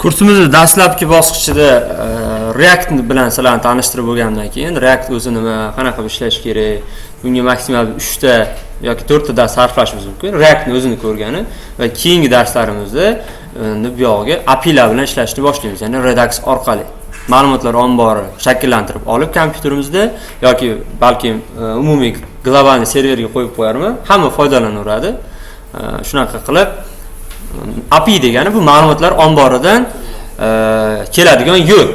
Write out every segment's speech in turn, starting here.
Kursimizni dastlabki bosqichida React bilan sizlarni tanishtirib bo'lgandan keyin React o'zi nima, qanaqa qilib ishlash kerak, bunga maksimal 3 ta yoki 4 ta dars sarflashimiz mumkin. Reactni o'zini ko'rgani va keyingi darslarimizda bu yog'iga APIlar bilan ishlashni boshlaymiz, ya'ni Redux orqali ma'lumotlar ombori shakllantirib olib kompyuterimizda yoki balkim umumiy globalniy serverga qo'yib qo'yarman, hamma foydalanaveradi. Shunaqa qilib API degani bu ma'lumotlar omboridan keladigan yo'l.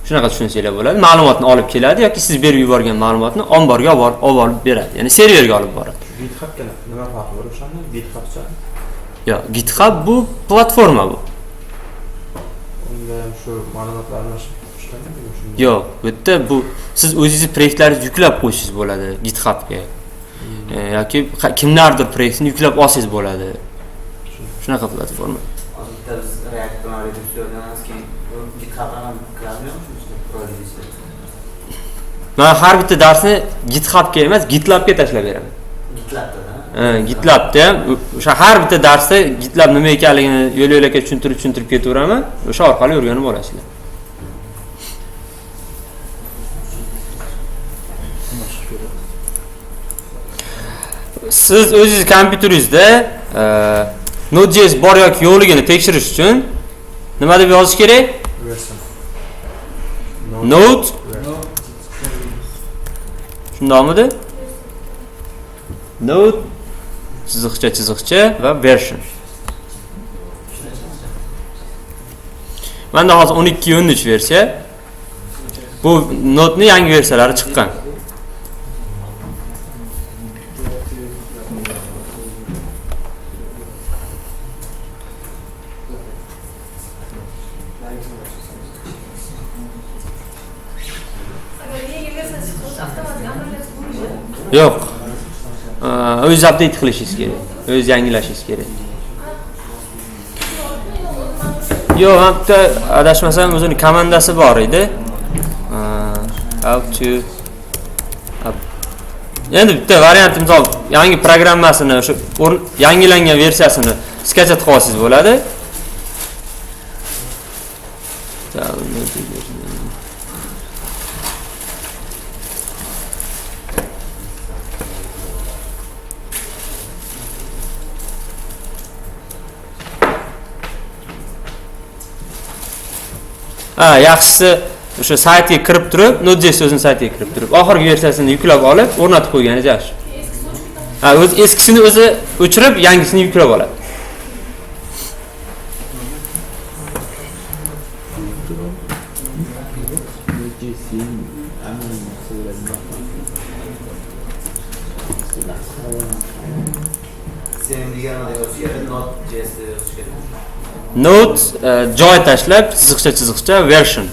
Shunaqa tushunsanglar bo'ladi. Ma'lumotni olib keladi yoki siz berib yuborgan ma'lumotni omborga olib beradi, ya'ni serverga olib boradi. GitHubga nima farqi bor o'shanda? GitHubcha? Yo'q, GitHub bu platforma bu. Unda ham shu ma'lumotlar almashib ishlamadimi shunda? Yo'q, bu yerda bu siz o'zingizni proyektlaringizni yuklab qo'yishingiz bo'ladi GitHubga. Yoki kimlardir proyektini yuklab olsangiz bo'ladi. Shunaqa platforma. Hozir bitta biz React bilan Redux o'rganamiz, keyin GitHubdan ham kiradimi shu projesi? Men har bitta darsni GitHubga emas, GitLabga tashlab beraman. GitLabda. GitLabda ham o'sha har bitta darsda GitLab nima ekanligini yo'l-yo'lakay tushuntirib ketaveraman. O'sha orqali o'rganib olasizlar. Siz o'zingiz kompyuteringizda Node.js bor yoki yo'qligini tekshirish uchun nima deb yozish kerak? Version. Node shundoqmidi? Node chiziqcha chiziqcha va version. Menda hozir 12.13 versiya. Bu Node'ning yangi versiyalari chiqqan. Yo'q. O'zingiz update qilishingiz kerak. O'zingiz yangilashingiz kerak. Yo'q, ham bitta adashmasam o'zini komandasi bor edi. How to up. Endi bitta varianti, misol yangi programmasini o'sha yangilangan versiyasini skachat qilib olsangiz bo'ladi. Ha, yaxshisi o'sha saytga kirib turib, Node.js o'zini saytiga kirib turib, oxirgi versiyasini yuklab olib, o'rnatib qo'yganingiz yaxshi. Ha, o'z eskisini o'zi o'chirib, yangisini yuklab oladi. Node joy tashlab, chiziqcha chiziqcha version.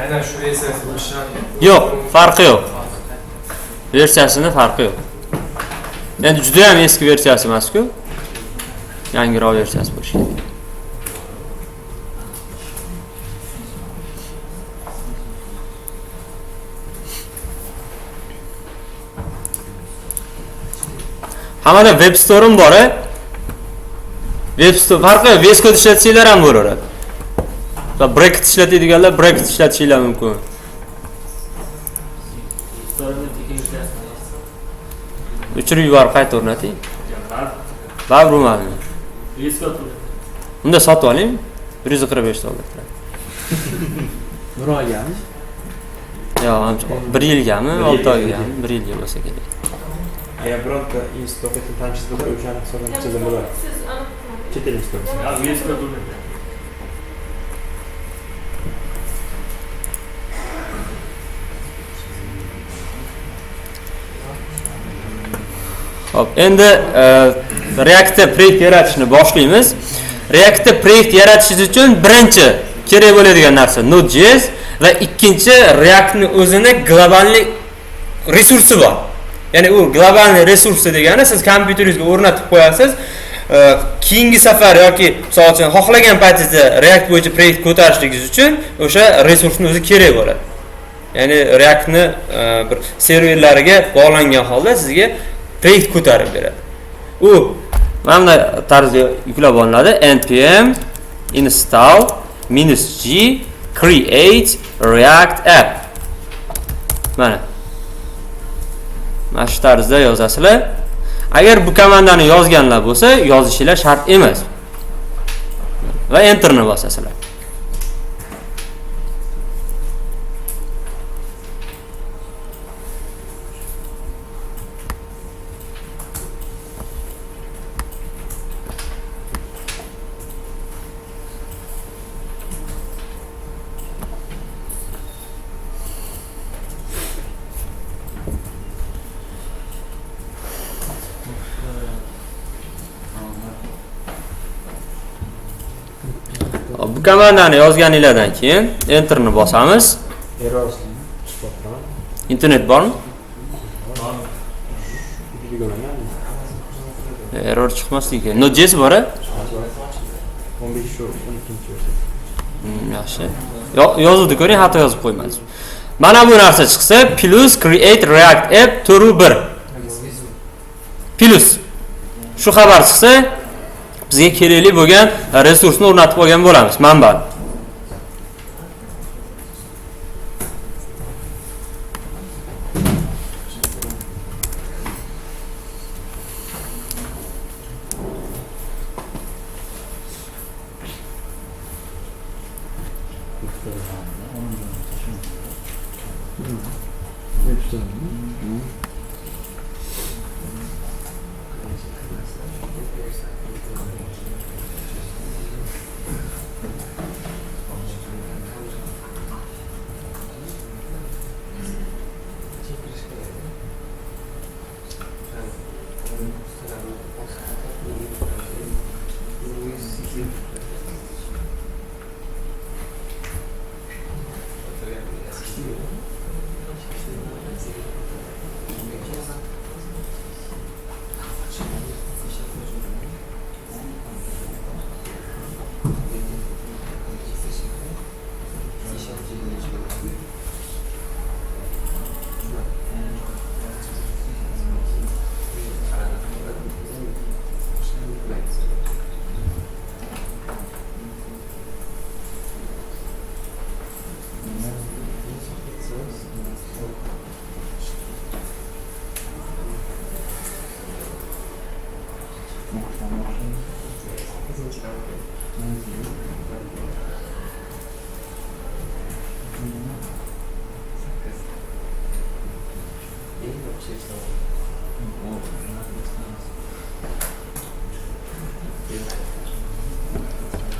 Aynan shu versiyasi bo'lishi shartmi? Yo'q, farqi yo'q. Versiyasini farqi yo'q. Endi juda ham eski versiyasi emas-ku. Yangiroq versiyasi bo'lishi kerak. Hamada web store'im bor, Web store farqi yo'q, VS Code ishlatsanglar ham bo'laveradi. Va Bracket ishlatadiganlar Bracket ishlatishinglar mumkin. O'chirib yuborib qayta o'rnating. Baribir bo'lmadimi? Unda sotib oling. $145 turadi. Bir oygami? Yo'q, ancha 1 yilgami, 6 oygami, 1 yilga bo'lsa kerak. Agar bironta institut o'qiyotgan tanishingiz bo'lsa, o'shani hisobdan chiqsa bo'ladi. Chet el instituti. Xo'p, endi Reactda proyekt yaratishni boshlaymiz. Reactda proyekt yaratishingiz uchun birinchi kerak bo'ladigan narsa Node.js va ikkinchi Reactni o'zini globallik resursi bor. Ya'ni u globalniy resursi degani siz kompyuteringizga o'rnatib qo'yasiz. Keyingi safar yoki misol uchun xohlagan paytingizda React bo'yicha proyekt ko'tarishligingiz uchun o'sha resursni o'zi kerak bo'ladi. Ya'ni Reactni bir serverlariga bog'langan holda sizga proyekt ko'tarib beradi. U mana bunday tarzda yuklab olinadi. Npm install -g create react app. Mana. Mana shu tarzda yozasizlar. Agar bu komandani yozganlar bo'lsa, yozishinglar shart emas. Va enterni bosasizlar. Bu komandani yozganinglardan keyin enterni bosamiz. Error. Internet bormi? Error chiqmasligi kerak. Node.js bor-a? 15 shu 12-chi. Yaxshi. Yozuvni ko'ring, xato yozib qo'ymaysiz. Mana bu narsa chiqsa, plus create react app 4.1. Plus. Shu xabar chiqsa, bizga kerakli bo'lgan resursni o'rnatib olgan bo'lamiz, manba.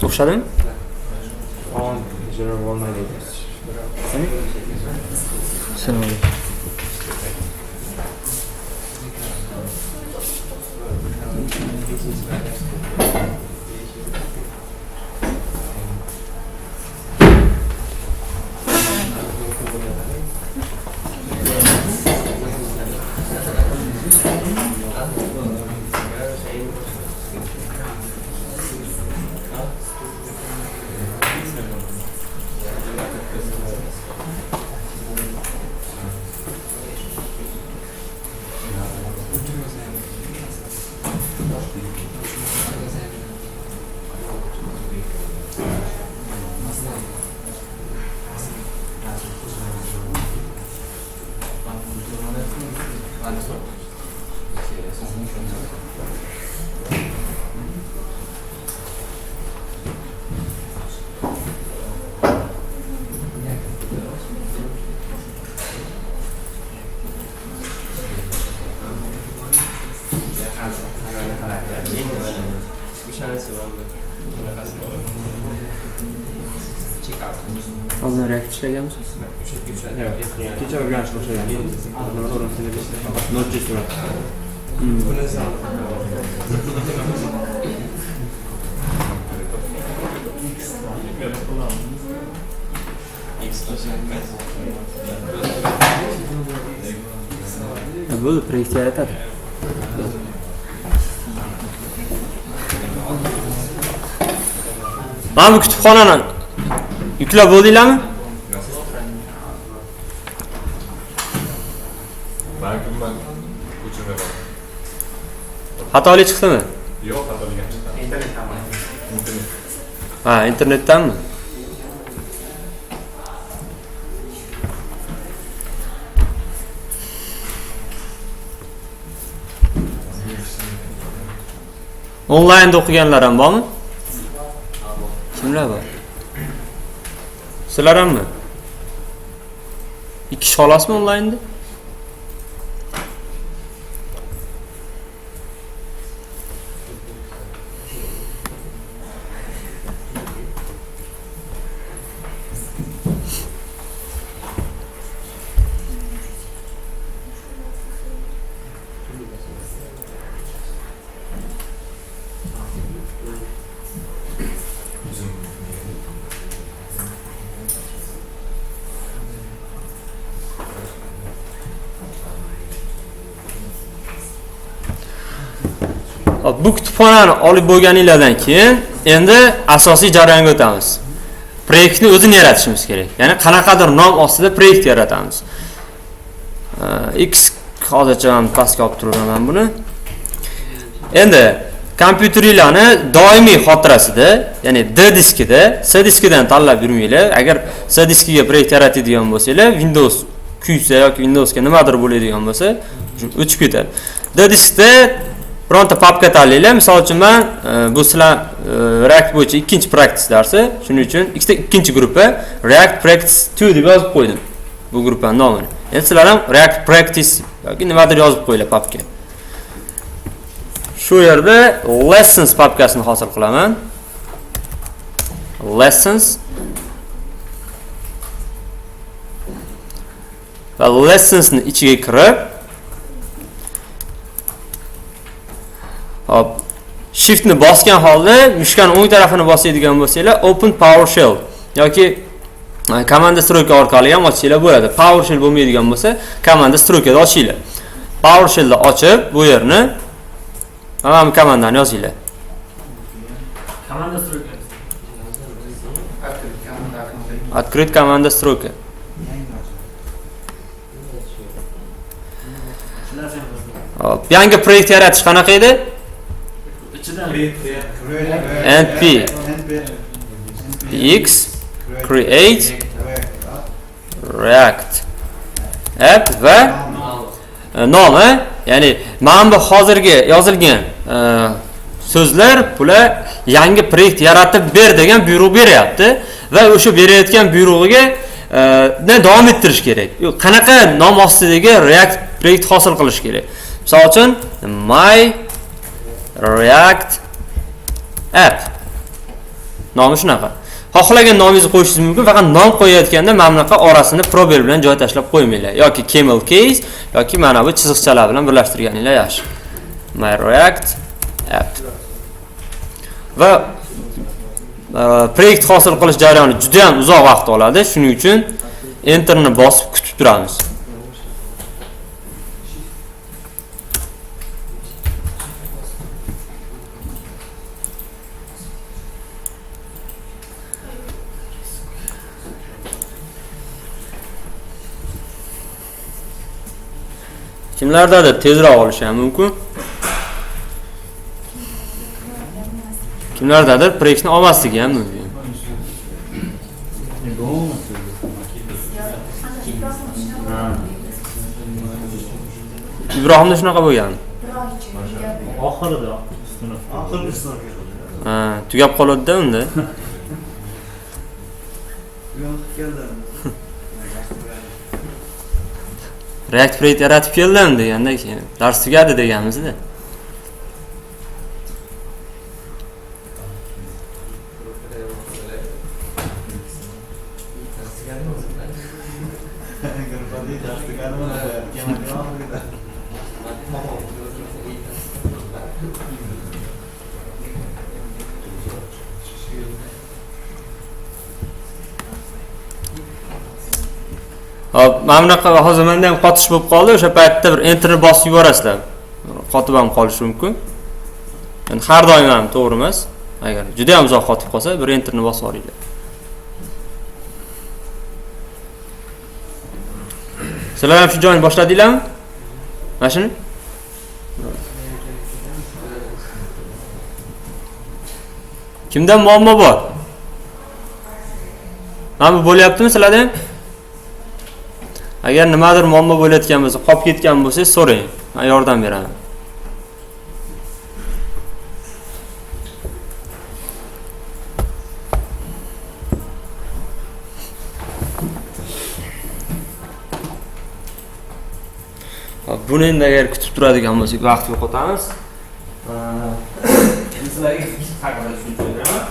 O'xshadimi? 10 0 1 Assalomu Oldin React ishlaganmisiz? Yo'q, kecha o'rganish boshlagan. Node.js bilan. Bo'ldi, proyekt yaratadi. Mana bu kutubxonani yuklab bo'ldinglarmi? Xatolik chiqdimi? Yo'q, xatolik ham chiqdi. Internetdan. Ha, internetdanmi? Onlaynda o'qiganlar ham bormi? Kimlar bor? Sizlar hammi? 2 kishi xolasmi onlaynda? Bu kutubxonani olib bo'lganinglardan keyin endi asosiy jarayonga o'tamiz. Proyektni o'zini yaratishimiz kerak. Ya'ni qanaqadir nom ostida proyekt yaratamiz. X hozircha ham pastga olib turaman buni. Endi kompyuteringlarni doimiy xotirasida, ya'ni D diskida, C diskidan tanlab yurmanglar. Agar C diskiga proyekt yaratadigan bo'lsanglar, Windows kuysa yoki Windowsga nimadir bo'ladigan bo'lsa, o'chib ketadi. D diskda bironta papka tanlanglar. Misol uchun men bu sizlar React bo'yicha ikkinchi practice darsi, shuning uchun ikkinchi gruppa React Practice 2 deb yozib qo'ydim. Bu gruppaning nomini. Endi sizlar ham React Practice yoki nimadir yozib qo'yinglar papka. Shu yerda Lessons papkasini hosil qilaman. Lessons va Lessonsni ichiga kirib, hop, Shiftni bosgan holda mushkani o'ng tarafini bosadigan bo'lsanglar, Open PowerShell yoki komanda stroka orqali ham ochsanglar bo'ladi. PowerShell bo'lmaydigan bo'lsa, komanda strokada ochinglar. PowerShellda ochib, bu yerni mana bu komandani yozinglar. Komanda stroka. Открыть команда строка. Hop, yangi proyekt yaratish qanaqa edi? np x create react app va nomi, ya'ni mana bu hozirgi yozilgan so'zlar bular yangi proyekt yaratib ber degan buyruq beryapti va o'sha berayotgan buyrug'iga davom ettirish kerak. Qanaqa nom ostidagi React proyekt hosil qilish kerak? Misol uchun my React app nomi shunaqa. Xohlagan nomingizni qo'yishingiz mumkin, faqat nom qo'yayotganda mana bunaqa orasini probel bilan joy tashlab qo'ymanglar yoki camel case yoki mana bu chiziqchalar bilan birlashtirganinglar yaxshi. My React app. Va proyekt hosil qilish jarayoni juda ham uzoq vaqt oladi. Shuning uchun enterni bosib kutib turamiz. Kimlardadir tezroq olishi ham mumkin. Kimlardadir proyektni olmasligi ham mumkin. Ibrohimda shunaqa bo'lgan. Oxirida Ha, tugab qoladi-da unda. React proyekt yaratib keldim deganda keyin dars tugadi deganimizda. Hop, mana bunaqa hozir menda ham qotish bo'lib qoldi. O'sha paytda bir enterni bosib yuborasizlar. Qotib ham qolishi mumkin. Endi har doim ham to'g'ri emas. Agar juda ham uzoq qotib qolsa, bir enterni bosib yuboringlar. Sizlar ham shu joyni boshladinglarmi? Mana shuni? Kimda muammo bor? Mana bu bo'lyaptimi sizlarda ham? Agar nimadir muammo bo'layotgan bo'lsa, qolib ketgan bo'lsangiz so'rang. Men yordam beraman. Buni endi agar kutib turadigan bo'lsak, vaqt yo'qotamiz. Endi sizlarga Git haqida tushuncha beraman.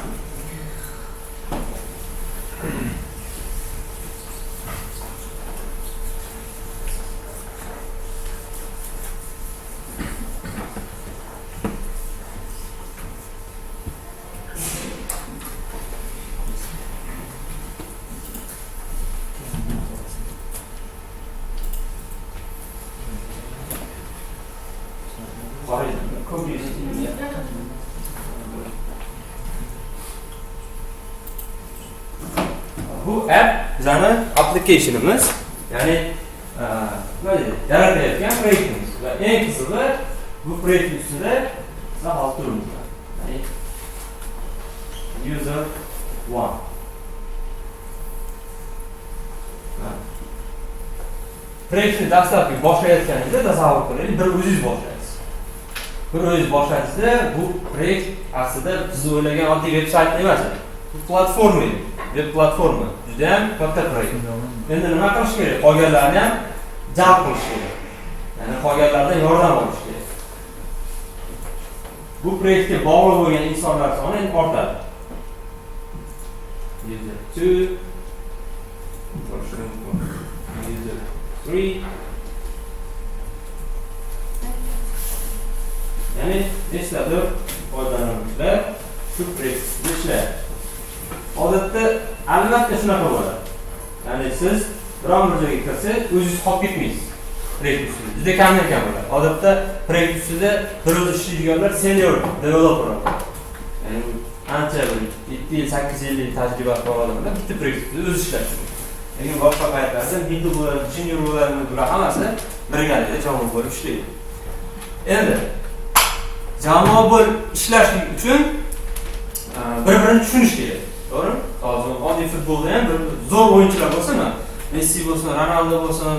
Bu app bizani application'imiz, ya'ni nima deydi, yaratayotgan proyektimiz va eng qizig'i bu proyektning ustida biz hozir turibmiz. Ya'ni user 1. Proyektni dastlabki boshlayotganingizda tasavvur qiling, bir o'zingiz boshlaysiz. Bir o'zingiz boshlaysizda bu proyekt aslida siz o'ylagan oddiy veb-sayt emas. Bu platforma edi. Web platforma. Juda ham katta proyekt. Endi nima qilish kerak? Qolganlarni ham jalb qilish kerak. Ya'ni qolganlardan yordam olish kerak. Bu proyektga bog'liq bo'lgan insonlar soni endi ortadi. User 2, user 3. Ya'ni nechtadir foydalanuvchilar shu proyektda ishlaydi. Odatda albatta shunaqa bo'ladi. Ya'ni siz biron bir joyga kirsangiz, o'zingiz qolib ketmaysiz proyekt ustida. Juda kamdan kam bo'ladi. Odatda proyekt ustida bir o'zi ishlaydiganlar senior developer. Ya'ni ancha bir 7 yil, 8 yillik tajribasi bor odamlar bitta proyekt ustida o'zi ishlaydi. Lekin boshqa paytlarda middle bo'ladi, junior bo'ladi, bular hammasi birgalikda jamoa bo'lib ishlaydi. Endi jamoa bo'lib ishlashlik uchun bir-birini tushunish kerak. To'g'rimi? Hozir oddiy futbolda ham bir zo'r o'yinchilar bo'lsin, Messi bo'lsin, Ronaldo bo'lsin,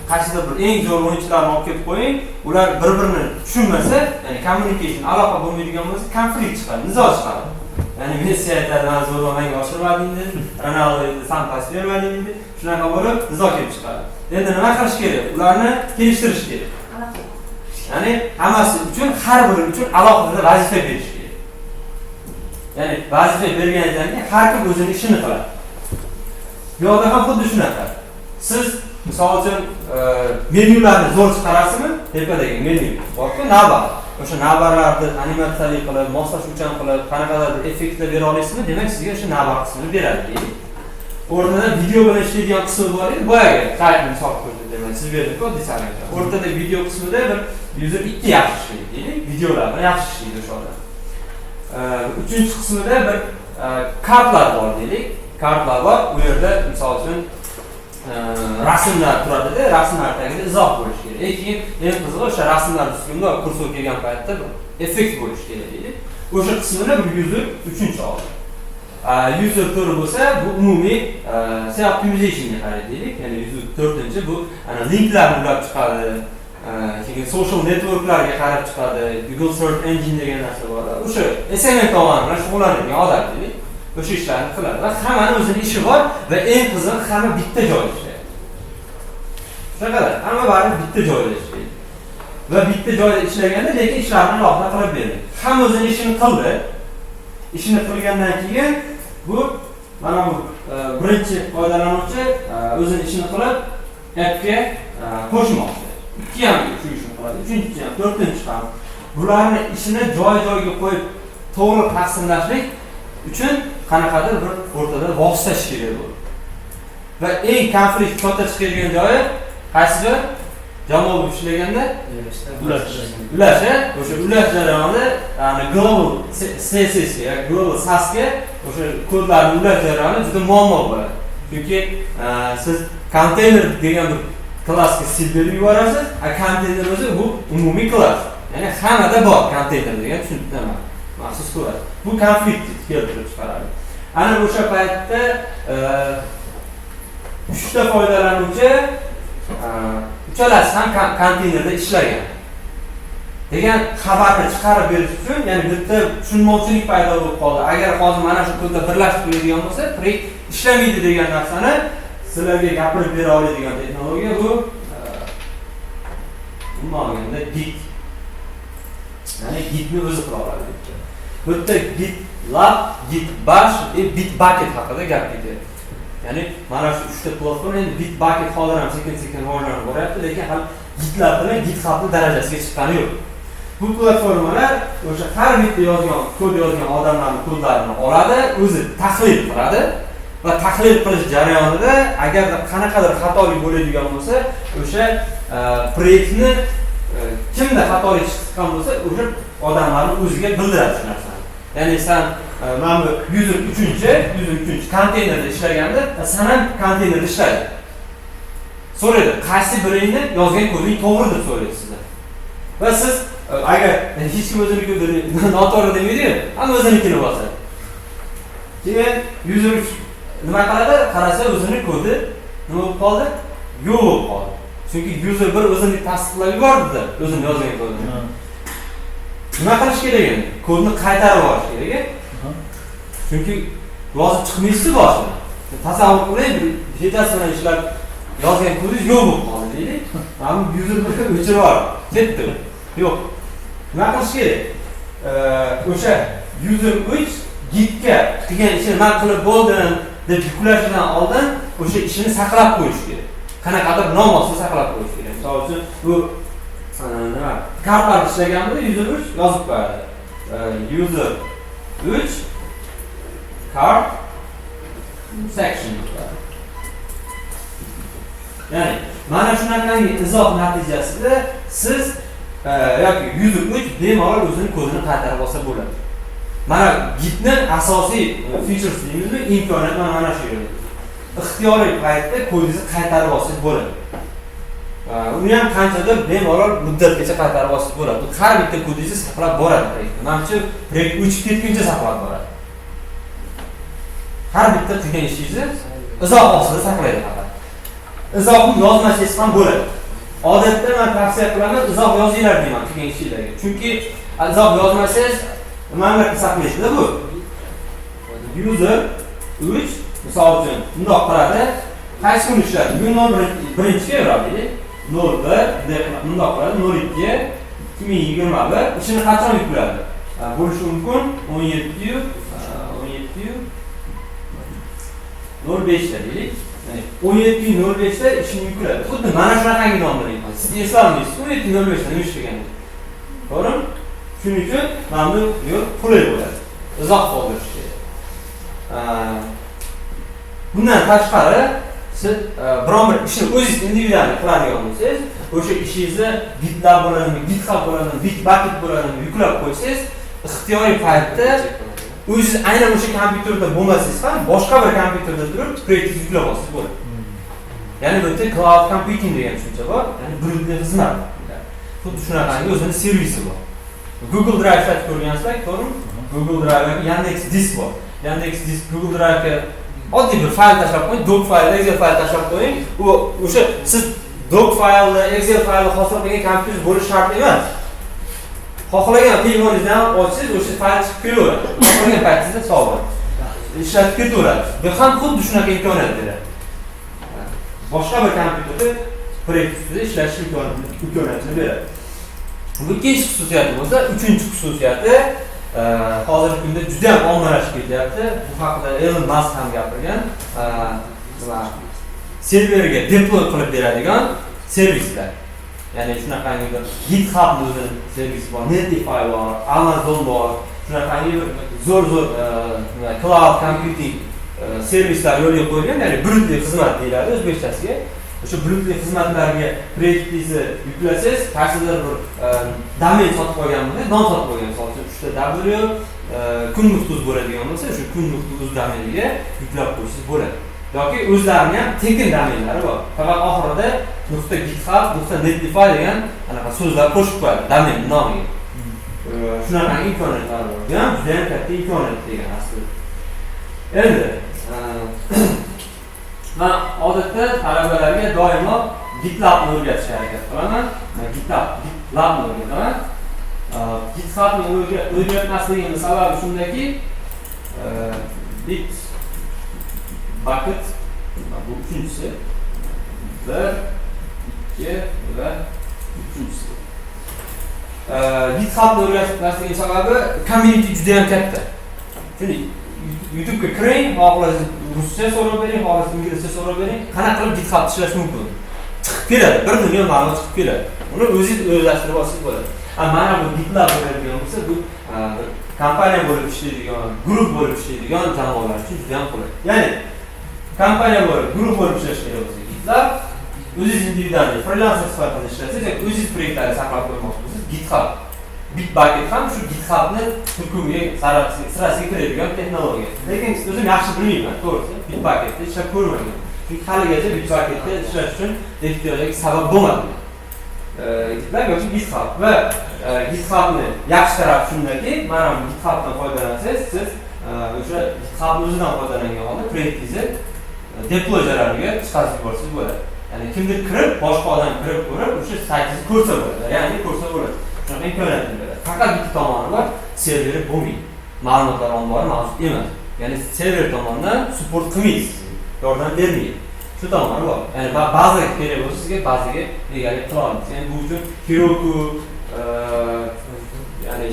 qaysidir bir eng zo'r o'yinchilarni olib kelib qo'ying, ular bir-birini tushunmasa, ya'ni communication, aloqa bo'lmaydigan bo'lsa, konflikt chiqadi, nizo chiqadi. Ya'ni Messi aytadi, "Men zo'rman, menga oshirmading" dedi, Ronaldo endi "San pas bermading" dedi. Shunaqa bo'lib nizo kelib chiqadi. Endi nima qilish kerak? Ularni kelishtirish kerak. Ya'ni hammasi uchun, har biri uchun alohida vazifa berish kerak. Ya'ni vazifa berganingizdan keyin har kim o'zini ishini qiladi. Bu yoqda ham xuddi shunaqa. Siz misol uchun menyularni zo'r chiqarasizmi? Tepadagi menyu borku, navbat. O'sha navbatlarni animatsiyali qilib, moslashuvchan qilib, qanaqadir bir effektlar bera olasizmi? Demak, sizga o'sha navbat qismini beradi deydi. O'rtada video bilan ishlaydigan qismi bor edi, boyagi saytni misol ko'rsatdim. Siz berdik-ku, oddiy. O'rtada video qismida bir user 2 yaxshi ishlaydi, deylik. Videolar bilan yaxshi ishlaydi o'sha odam. Uchinchi qismida bir kartlar bor deylik. Kartlar bor. U yerda misol uchun rasmlar turadida, rasmlar tagida izoh bo'lishi kerak. Keyin eng qizig'i o'sha rasmlar ustida kursor kelgan paytda bir effekt bo'lishi kerak deylik. O'sha qismini bir user uchinchi oldi. User 4 bo'lsa, bu umumiy SEO optimizationga qaraydi deylik. Ya'ni user 4-chi bu ana linklarni ulab chiqadi. Keyin social networklarga qarab chiqadi, Google Search Engine degan narsa bor. O'sha SMM tomoni bilan shug'ullanadigan odam deylik. O'sha ishlarni qiladi va hammani o'zini ishi bor va eng qizig'i hamma bitta joyda ishlaydi. Shunaqa, hamma baribir bitta joyda ishlaydi. Va bitta joyda ishlaganda lekin ishlarni alohida qilib berdi. Hamma o'zini ishini qildi. Ishini qilgandan keyin bu mana bu birinchi foydalanuvchi o'zini ishini qilib appga qo'shmoqchi. Ikki ham shu ishni qiladi, uchinchisi ham, to'rtinchisi ham. Bularni ishini joy-joyiga qo'yib to'g'ri taqsimlashlik uchun qanaqadir bir o'rtada vosita ish kerak bo'ladi. Va eng konflikt katta chiqadigan joyi qaysi joy? Jamoa bo'lib ishlaganda ulash. Ulash, o'sha ulash jarayonida, ya'ni global CSS ga, global SAS ga o'sha kodlarni ulash jarayoni juda muammo bo'ladi. Chunki siz konteyner degan bir klassga sil berib yuborasiz, a konteyner o'zi bu umumiy klass. Ya'ni hammada bor konteyner degan tushuncha. Maxsus ko'radi. Bu konflikt keltirib chiqaradi. Ana o'sha paytda 3 ta foydalanuvchi, uchalasi ham konteynerda ishlagan degan xabarni chiqarib berish uchun, ya'ni bitta tushunmovchilik paydo bo'lib qoldi. Agar hozir mana shu kodda birlashib qo'yadigan bo'lsa, proyekt ishlamaydi degan narsani sizlarga gapirib bera oladigan texnologiya bu, umuman olganda, Git. Ya'ni Gitni o'zi qila oladi. Bu yerda GitLab, Git Bash va Bitbucket haqida gap ketyapti. Ya'ni mana shu uchta platforma. Endi Bitbucket hozir ham sekin sekin rivojlanib boryapti, lekin hali GitLab bilan GitHubni darajasiga chiqqani yo'q. Bu platformalar o'sha har bitta yozgan, kod yozgan odamlarni kodlarini oladi, o'zi tahlil qiladi va tahlil qilish jarayonida agarda qanaqadir xatolik bo'ladigan bo'lsa, o'sha proyektni kimda xatolik chiqqan bo'lsa, o'sha odamlarni o'ziga bildiradi shu narsani. Ya'ni san mana bu user uchinchi, user uchinchi konteynerda ishlaganda, san ham konteynerda ishlaydi. So'raydi, qaysi biringni yozgan koding to'g'ri deb so'raydi sizdan. Va siz agar hech kim o'zini kodini noto'g'ri demaydiyu, hamma o'zinikini bosadi. Keyin user uch nima qiladi? Qarasa, o'zini kodi nima bo'lib qoldi? Yo'q bo'lib qoldi. Chunki user bir o'zini tasdiqlab yubordida, o'zini yozgan kodini. Nima qilish kerak endi? Kodni qaytarib olish kerak. Chunki yozib chiqmaysiz boshida. Tasavvur qiling, bir kechasi bilan ishlab yozgan kodingiz yo'q bo'lib qoldi deylik. Mana bu user bir o'chirib yubordi. Ketdi. Yo'q. Nima qilish kerak? O'sha user 3 Gitga qilgan ishini man qilib bo'ldim deb yuklashidan oldin o'sha ishini saqlab qo'yish kerak. Qanaqadir nom ostida saqlab qo'yish kerak. Misol uchun, bu nima, kartlar ishlaganida user 3 yozib qo'yadi. User 3 card section deb qo'yadi. Ya'ni mana shunaqangi izoh natijasida siz yoki user 3 bemalol o'zini kodini qaytarib olsa bo'ladi. Mana Gitni asosiy features deymizmi, imkoniyat mana shu yerda. Ixtiyoriy paytda kodingizni qaytarib olsangiz bo'ladi. Uni ham qanchadir bemalol muddatgacha qaytarib olsangiz bo'ladi. Bu har bitta kodingizni saqlab boradi proyektda. Manimcha, proyekt o'chib ketguncha saqlab boradi. Har bitta qilgan ishingizni izoh ostida saqlaydi faqat. Izohni yozmasangiz ham bo'ladi. Odatda men tavsiya qilaman, izoh yozinglar deyman qilgan ishinglarga. Chunki izoh yozmasangiz, mana bunaqa saqlaysizda bu. User 3 misol uchun bundoq qiladi. Qaysi kuni ishladi? Bugun 01 fevral deylik. 01 bundoq qiladi, 02 2021 ishini qachon yukladi? Bo'lishi mumkin 17 17 05 da deylik. Ya'ni 17.05 da ishini yukladi. Xuddi mana shunaqangi nomlar. Siz eslolmaysiz 17.05 da nima ishlaganini. To'g'rimi? Shuning uchun mana bu yo'l qulay bo'ladi. Izoh qoldirish kerak. Bundan tashqari, siz biron bir ishni o'zingiz individual qiladigan bo'lsangiz, o'sha ishingizni GitLab bo'ladimi, GitHub bo'ladimi, Bitbucket bo'ladimi, yuklab qo'ysangiz, ixtiyoriy paytda o'zingiz aynan o'sha kompyuterda bo'lmasangiz ham, boshqa bir kompyuterda turib proyektingizni yuklab olsangiz bo'ladi. Ya'ni bu yerda cloud computing degan tushuncha bor, ya'ni bulutli xizmat. Xuddi shunaqangi o'zini servisi bor. Google Drive ishlatib ko'rgansizlar, to'g'rimi? Google Drive yoki Yandex Disk bor. Yandex Disk, Google Drive'ga oddiy bir fayl tashlab qo'ying, doc fayl, Excel fayl tashlab qo'ying. U o'sha siz doc faylni, Excel faylni hosil qilgan kompyuter bo'lishi shart emas. Xohlagan telefoningizdan ham ochsangiz, o'sha fayl chiqib kelaveradi. Xohlagan paytingizda sog'ib ishlatib ketaveradi. Bu ham xuddi shunaqa imkoniyat beradi. Boshqa bir kompyuterda proyekt ustida ishlash imkoniyatini beradi. Bu ikkinchi xususiyati bo'lsa, uchinchi xususiyati hozirgi kunda juda ham ommalashib ketyapti. Bu haqida Elon Musk ham gapirgan. Nima, serverga deploy qilib beradigan servislar. Ya'ni shunaqangi bir GitHubni o'zini servisi bor, Netlify bor, Amazon bor. Shunaqangi bir zo'r zo'r nima, cloud computing servislar yo'lga qo'yilgan, ya'ni bulutli xizmat deyiladi o'zbekchasiga. O'sha bulutli xizmatlarga proyektingizni yuklasangiz, qaysidir bir domen sotib olgan bo'lsangiz, nom sotib olgan, misol uchun, uchta W kun.uz bo'ladigan bo'lsa, o'sha kun.uz domeniga yuklab qo'ysangiz bo'ladi. Yoki o'zlarini ham tekin domenlari bor. Faqat oxirida .github, .netlify degan anaqa so'zlar qo'shib qo'yadi domen nomiga. Shunaqa imkoniyatlar bor. Bu ham juda ham katta imkoniyat degan aslida. Endi men odatda talabalarga doimo GitLabni o'rgatishga harakat qilaman. Men GitLabni o'rgataman. GitHubni o'rgatmasligimning sababi shundaki, Bitbucket bu uchinchisi. 1, 2 va uchinchisi. GitHubni o'rgatmasligimning sababi community juda ham katta. Shuni YouTube'ga kiring, xohlasangiz ruscha so'rab bering, xohlasangiz inglizcha so'rab bering, qanaqa qilib GitHubda ishlash mumkin? Chiqib keladi, bir dunyo ma'lumot chiqib keladi. Uni o'zingiz o'zlashtirib olsangiz bo'ladi. Mana bu GitLab bo'ladigan bo'lsa, bu kompaniya bo'lib ishlaydigan, guruh bo'lib ishlaydigan jamoalar uchun juda ham qulay. Ya'ni kompaniya bo'lib, guruh bo'lib ishlash kerak bo'lsa GitLab, o'zingiz individual freelancer sifatida ishlasangiz yoki o'zingiz proyektlarni saqlab qo'ymoqchi bo'lsangiz GitHub. Bitbucket ham shu GitHubni turkumiga sirasiga kiradigan texnologiya. Lekin o'zim yaxshi bilmayman, to'g'risi. Bitbucketda ishlab ko'rmagan. Chunki haligacha Bitbucketda ishlash uchun ehtiyojga sabab bo'lmadi. GitLab yoki GitHub va GitHubni yaxshi tarafi shundaki, mana bu GitHubdan foydalansangiz, siz o'sha GitHubni o'zidan foydalangan holda proyektingizni deploy jarayoniga chiqarib yuborsangiz bo'ladi. Ya'ni kimdir kirib, boshqa odam kirib ko'rib, o'sha saytingizni ko'rsa bo'ladi, ya'ni ko'rsa bo'ladi. Shunaqa imkoniyatni beradi. Faqat bitta tomoni bor, serveri bo'lmaydi. Ma'lumotlar ombori mavjud emas. Ya'ni server tomonidan support qilmaysiz, yordam bermaydi. Shu tomoni bor. Ya'ni bazaga kerak bo'lsa sizga bazaga egalik qila olmaysiz. Ya'ni bu uchun Heroku, ya'ni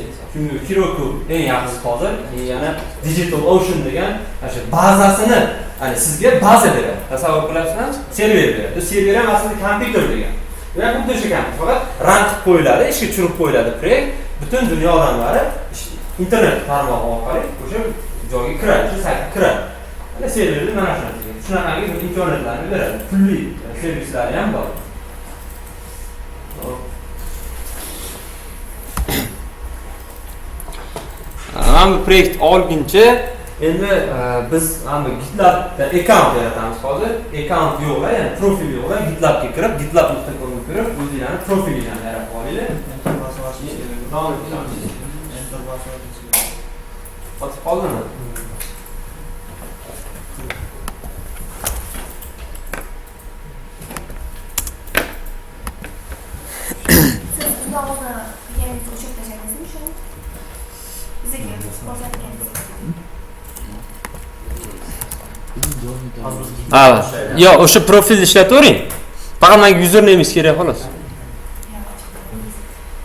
Heroku eng yaxshisi hozir, yana Digital Ocean degan ana shu bazasini, ya'ni sizga baza beradi. Tasavvur qilasizmi? Server beradi. Bu server ham aslida kompyuter degan. Bu ham xuddi o'sha kompyuter, faqat rang qilib qo'yiladi, ishga tushirib qo'yiladi proyekt. Butun dunyo odamlari internet tarmog'i orqali o'sha joyga kiradi, o'sha saytga kiradi. Ana serverda mana shu narsa. Shunaqangi imkoniyatlarni beradi. Pulli servislari ham bor. Mana bu proyekt olguncha endi biz mana bu GitLabda akkaunt yaratamiz hozir. Akkaunt yo'qlar, ya'ni profil yo'qlar. GitLabga kirib, gitlab.com ga kirib, o'zinglarni profilinglarni yaratib olinglar. Enter bosib. Qotib qoldimi? Siz bog'ni qilganingizni o'chirib tashlaysizmi shuni? Bizga ko'rsatganingiz. Ha, yo'q, o'sha profilni ishlatavering. Faqat menga username kerak xolos.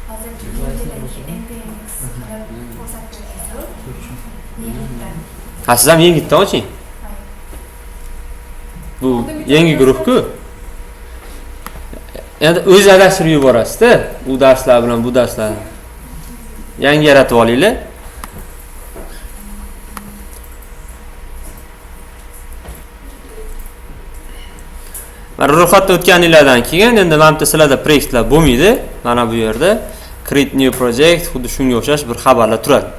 Hozir npx qilib ko'rsatib berasiz. Ha, siz ham yengitdan oching. Bu yangi guruh-ku. Endi o'zi adashtirib yuborasiz-da, u darslar bilan bu darslarni. Yangi yaratib olinglar. Mana ro'yxatdan o'tganinglardan keyin endi mana bu sizlarda proyektlar bo'lmaydi. Mana bu yerda create new project xuddi shunga o'xshash bir xabarlar turadi.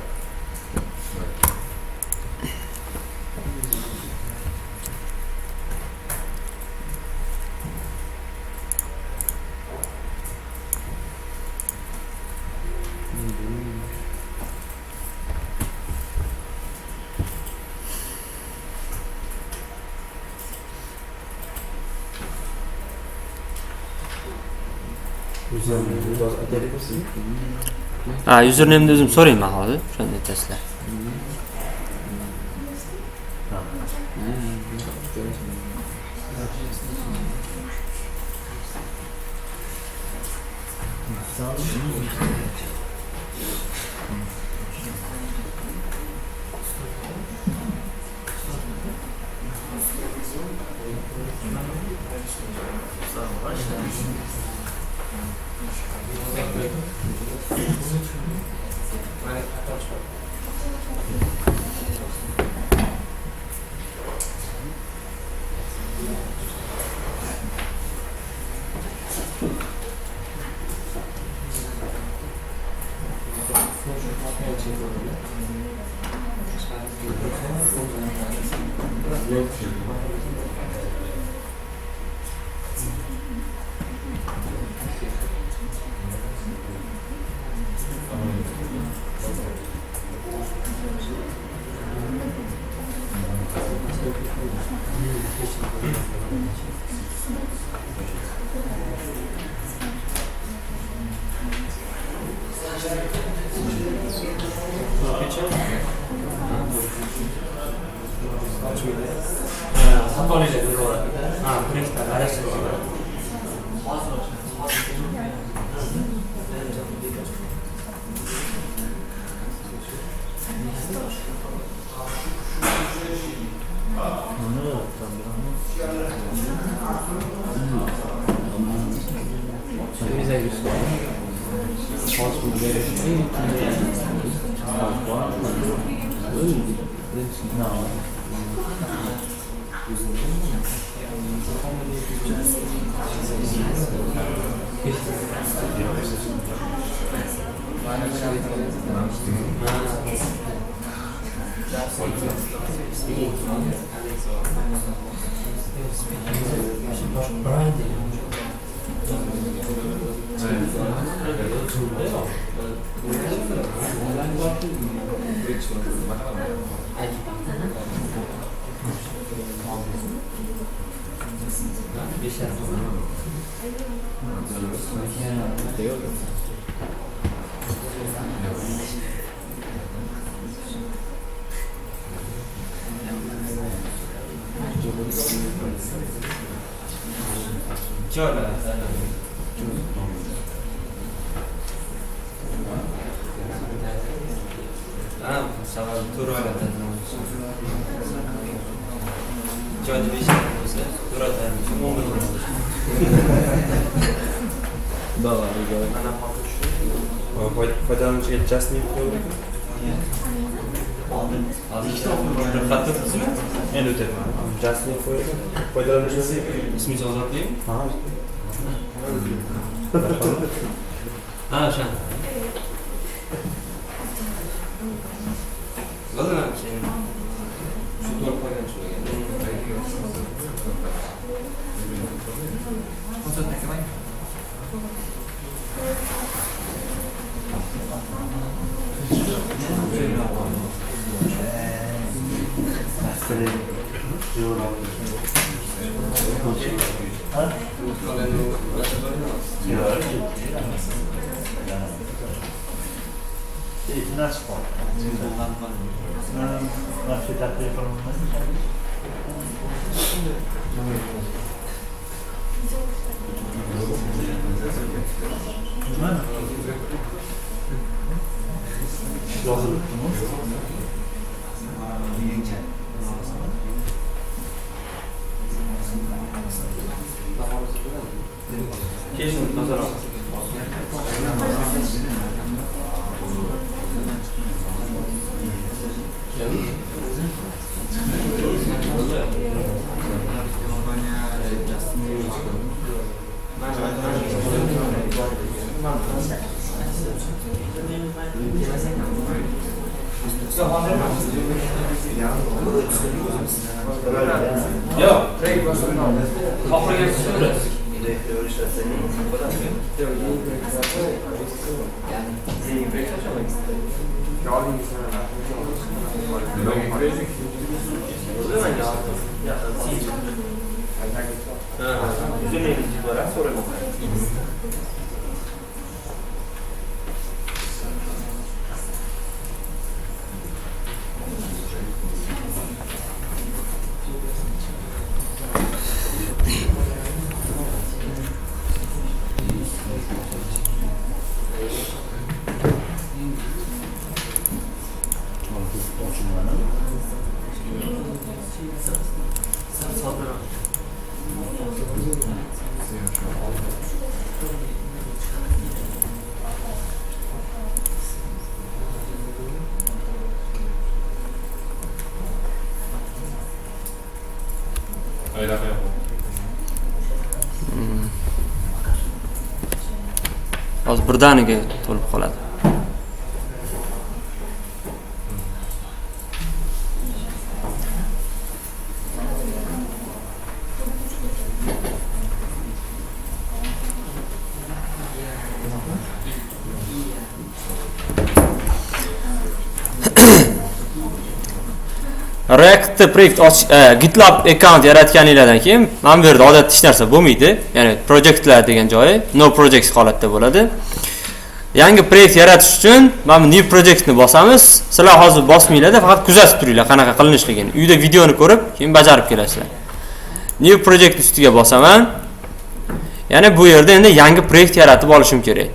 Ha, username o'zim so'rayman hozir, o'shanda aytasizlar. Foydalanuvchiga Justin Endi o'tyapman. Justin foydalanuvchi ismingiz Ozodbekmi? Ha. Ha, o'shani. Bo'ldi, shu to'g'ri qolgan shu. Hozir birdaniga to'lib qoladi. Reactda proyekt GitLab akkaunt yaratganinglardan keyin mana bu yerda odatda hech narsa bo'lmaydi. Ya'ni projektlar degan joyi no projects holatda bo'ladi. Yangi proyekt yaratish uchun mana bu new projectni bosamiz. Sizlar hozir bosmanglar-da, faqat kuzatib turinglar qanaqa qilinishligini. Uyda videoni ko'rib, keyin bajarib kelasizlar. New project ustiga bosaman. Ya'ni bu yerda endi yangi proyekt yaratib olishim kerak.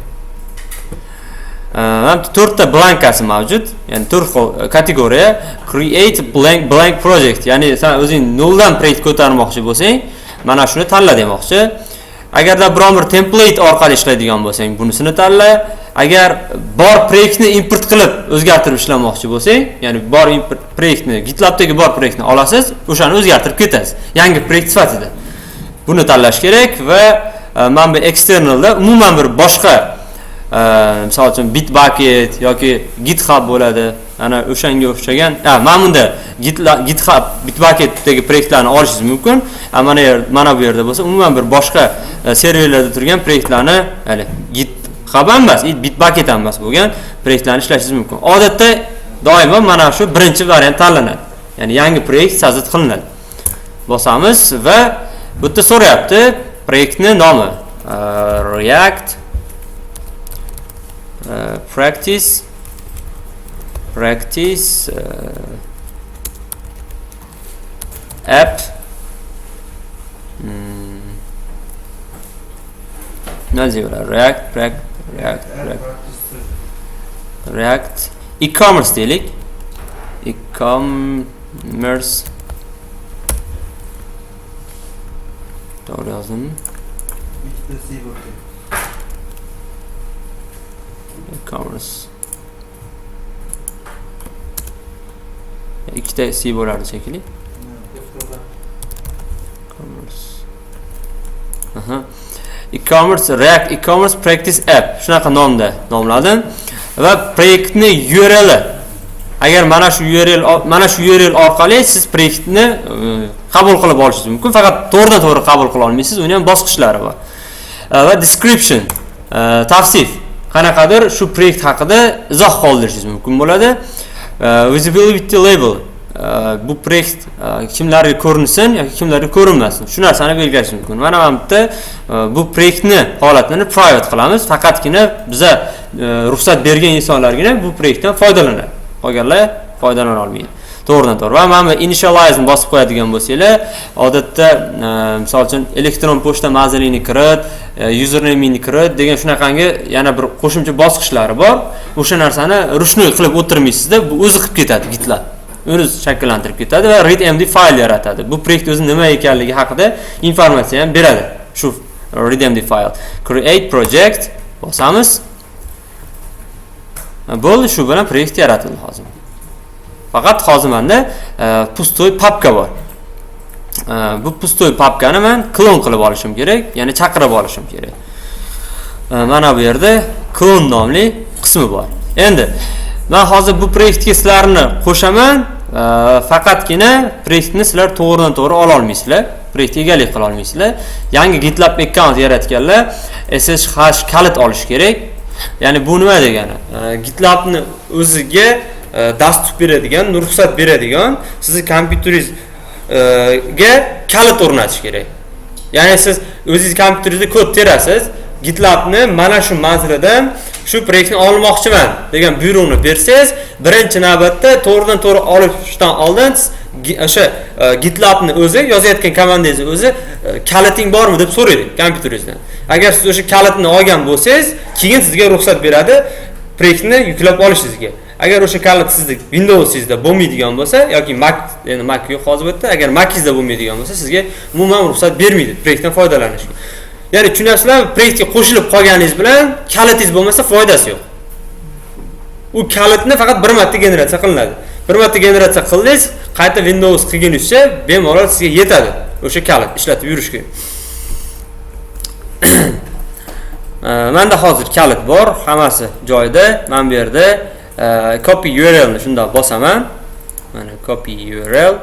Mana 4 ta blankasi mavjud. Ya'ni 4 xil kategoriya. Create blank project. Ya'ni sen o'zing noldan proyekt ko'tarmoqchi bo'lsang, mana shuni tanla demoqchi. Agarda biron bir template orqali ishlaydigan bo'lsang, bunisini tanla. Agar bor proyektni import qilib o'zgartirib ishlamoqchi bo'lsang, ya'ni bor proyektni GitLabdagi bor proyektni olasiz, o'shani o'zgartirib ketasiz yangi proyekt sifatida. Buni tanlash kerak va mana bu externalda umuman bir boshqa, misol uchun Bitbucket yoki GitHub bo'ladi. Ana o'shanga o'xshagan, mana bunda GitHub, Bitbucketdagi proyektlarni olishingiz mumkin. Mana bu yerda bo'lsa umuman bir boshqa serverlarda turgan proyektlarni, ya'ni GitHub ham emas, Bitbucket ham emas bo'lgan proyektlarni ishlashingiz mumkin. Odatda doimo mana shu birinchi variant tanlanadi. Ya'ni yangi proyekt sazit qilinadi. Bosamiz va bu yerda so'rayapti proyektning nomi. React practice app nima deyiladi? React e-commerce deylik. E-commerce to'g'ri yozdimmi? E-commerce ikkita C bo'lardi shekilli. E-commerce. Aha. E-commerce React e-commerce practice app shunaqa nomda nomladim va proyektni URLi, agar mana shu URL orqali siz proyektni qabul qilib olishingiz mumkin, faqat to'g'ridan to'g'ri qabul qila olmaysiz, uni ham bosqichlari bor. Va description, tavsif, qanaqadir shu proyekt haqida izoh qoldirishingiz mumkin bo'ladi. Visibility label, bu proyekt kimlarga ko'rinsin yoki kimlarga ko'rinmasin, shu narsani belgilash mumkin. Mana bu yerda bu proyektni holatini private qilamiz, faqatgina biza ruxsat bergan insonlargina bu proyektdan foydalanadi, qolganlar foydalana olmaydi. To'g'ridan to'g'ri. Va mana bu initialize ni bosib qo'yadigan bo'lsanglar, odatda misol uchun elektron pochta manzilingni kirit, usernamingni kirit degan shunaqangi yana bir qo'shimcha bosqichlari bor. O'sha narsani ruchnoy qilib o'tirmaysizda, bu o'zi qilib ketadi GitLab. O'zi shakllantirib ketadi va readmd fayl yaratadi. Bu proyekt o'zi nima ekanligi haqida informatsiya ham beradi. Shu readmd fayl. Create project bosamiz. Bo'ldi, shu bilan proyekt yaratildi hozir. Faqat hozir menda pustoy papka bor. Bu pustoy papkani men klon qilib olishim kerak, ya'ni chaqirib olishim kerak. Mana bu yerda klon nomli qismi bor. Endi men hozir bu proyektga sizlarni qo'shaman, faqatgina proyektni sizlar to'g'ridan to'g'ri ola olmaysizlar, proyektga egalik qila olmaysizlar. Yangi GitLab akkaunt yaratganlar SSH kalit olish kerak. Ya'ni bu nima degani? GitLabni o'ziga dastur beradigan, ruxsat beradigan sizni kompyuteringizga kalit o'rnatish kerak. Ya'ni siz o'zingiz kompyuteringizda kod terasiz, GitLabni mana shu manzildan shu proyektni olmoqchiman degan buyruqni bersangiz, birinchi navbatda to'g'ridan to'g'ri olishdan oldin o'sha GitLabni o'zi yozayotgan komandangizni o'zi kaliting bormi deb so'raydi kompyuteringizdan. Agar siz o'sha kalitni olgan bo'lsangiz, keyin sizga ruxsat beradi proyektni yuklab olishingizga. Agar o'sha kalit sizni Windows'ingizda bo'lmaydigan bo'lsa yoki Mac, endi Mac yo'q hozir bu yerda, agar Mac'ingizda bo'lmaydigan bo'lsa, sizga umuman ruxsat bermaydi proyektdan foydalanishga. Ya'ni tushunyapsizlarmi? Proyektga qo'shilib qolganingiz bilan kalitingiz bo'lmasa foydasi yo'q. U kalitni faqat bir marta generatsiya qilinadi. Bir marta generatsiya qildingiz, qayta Windows qilgunizcha bemalol sizga yetadi o'sha kalit ishlatib yurishga. Menda hozir kalit bor, hammasi joyida. Men bu yerda copy URL ni shundoq bosaman. Mana copy URL.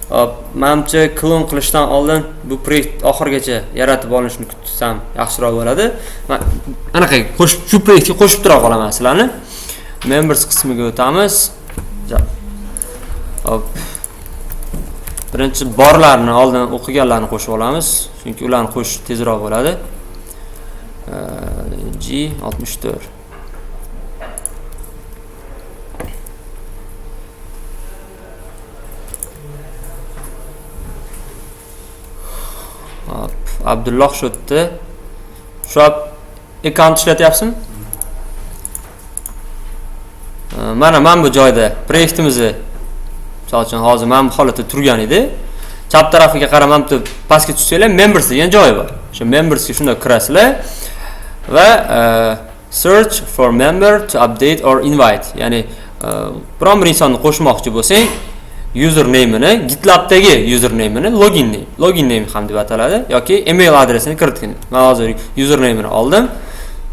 Hop, menimcha klon qilishdan oldin bu proyekt oxirigacha yaratib olinishini kutsam yaxshiroq bo'ladi. Men anaqa qo'shib, shu proyektga qo'shib tura qolaman sizlarni. Members qismiga o'tamiz. Hop. Birinchi borlarni oldin o'qiganlarni qo'shib olamiz, chunki ularni qo'shish tezroq bo'ladi. G64. Hop, Abdulloh shu yerda. Shu akkaunt ishlatyapsizmi? Mana bu joyda proyektimizni, misol uchun hozir mana bu holatda turgan edi. Chap tarafiga qarab mana bu pastga tushsanglar members degan joyi bor. O'sha membersga shunda kirasizlar va search for member to update or invite, ya'ni biron bir insonni qo'shmoqchi bo'lsang, username'ini, GitLab'dagi username'ini, login name ham deb ataladi yoki email adresini kiritgin. Men hozir username'ini oldim.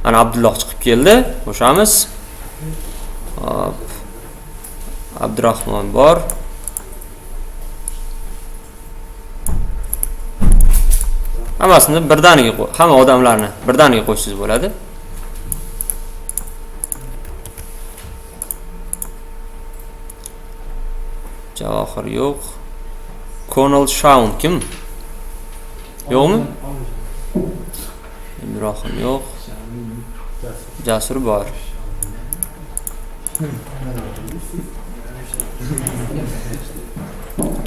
Mana Abdulloh chiqib keldi. Qo'shamiz. Hop. Abdurahmon bor. Hammasini birdaniga hamma odamlarni birdaniga qo'shsangiz bo'ladi. Javohir yo'q. Conal Shaun kim? Yo'qmi? Ibrohim yo'q. Jasur bor.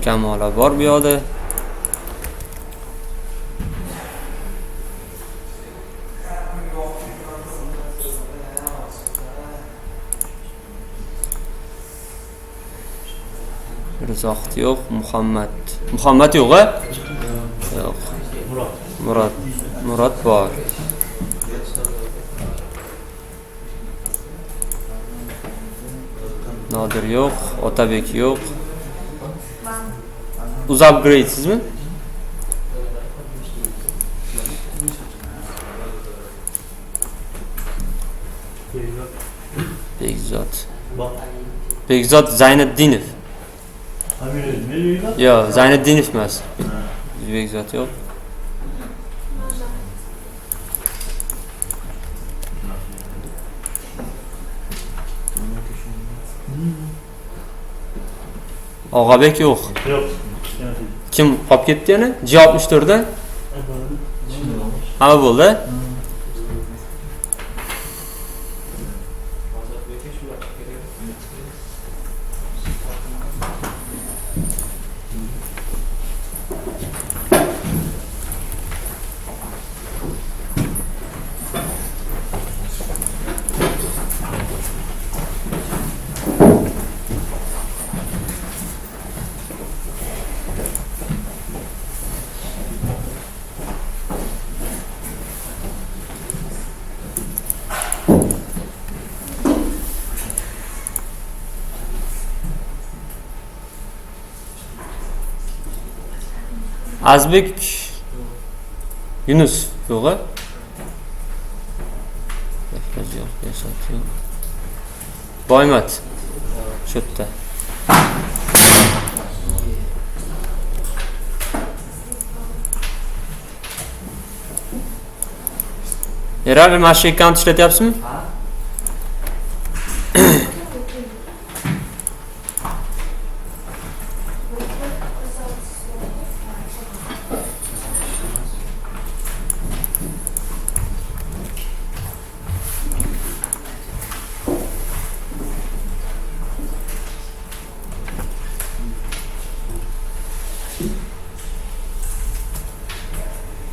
Kamola bor bu yoqda. Rizoht yo'q, Muhammad. Muhammad yo'q-a? Yo'q. Murod. Murod bor. Nodir yo'q, Otabek yo'q. Uzupgradesizmi? Bekzod. Bekzod Zayniddinov. Yo'q, Zayniddinov emas. Bekzod yo'q. Og'abek yo'q. Yo'q. Kim qolib ketdi yana? G64 dan? Hamma bo'ldi. Azbek Yunus yo'q-a? Yo'q, yo'q. Boymat shu yerda. Erali, mana shu akkaunt ishlatyapsizmi?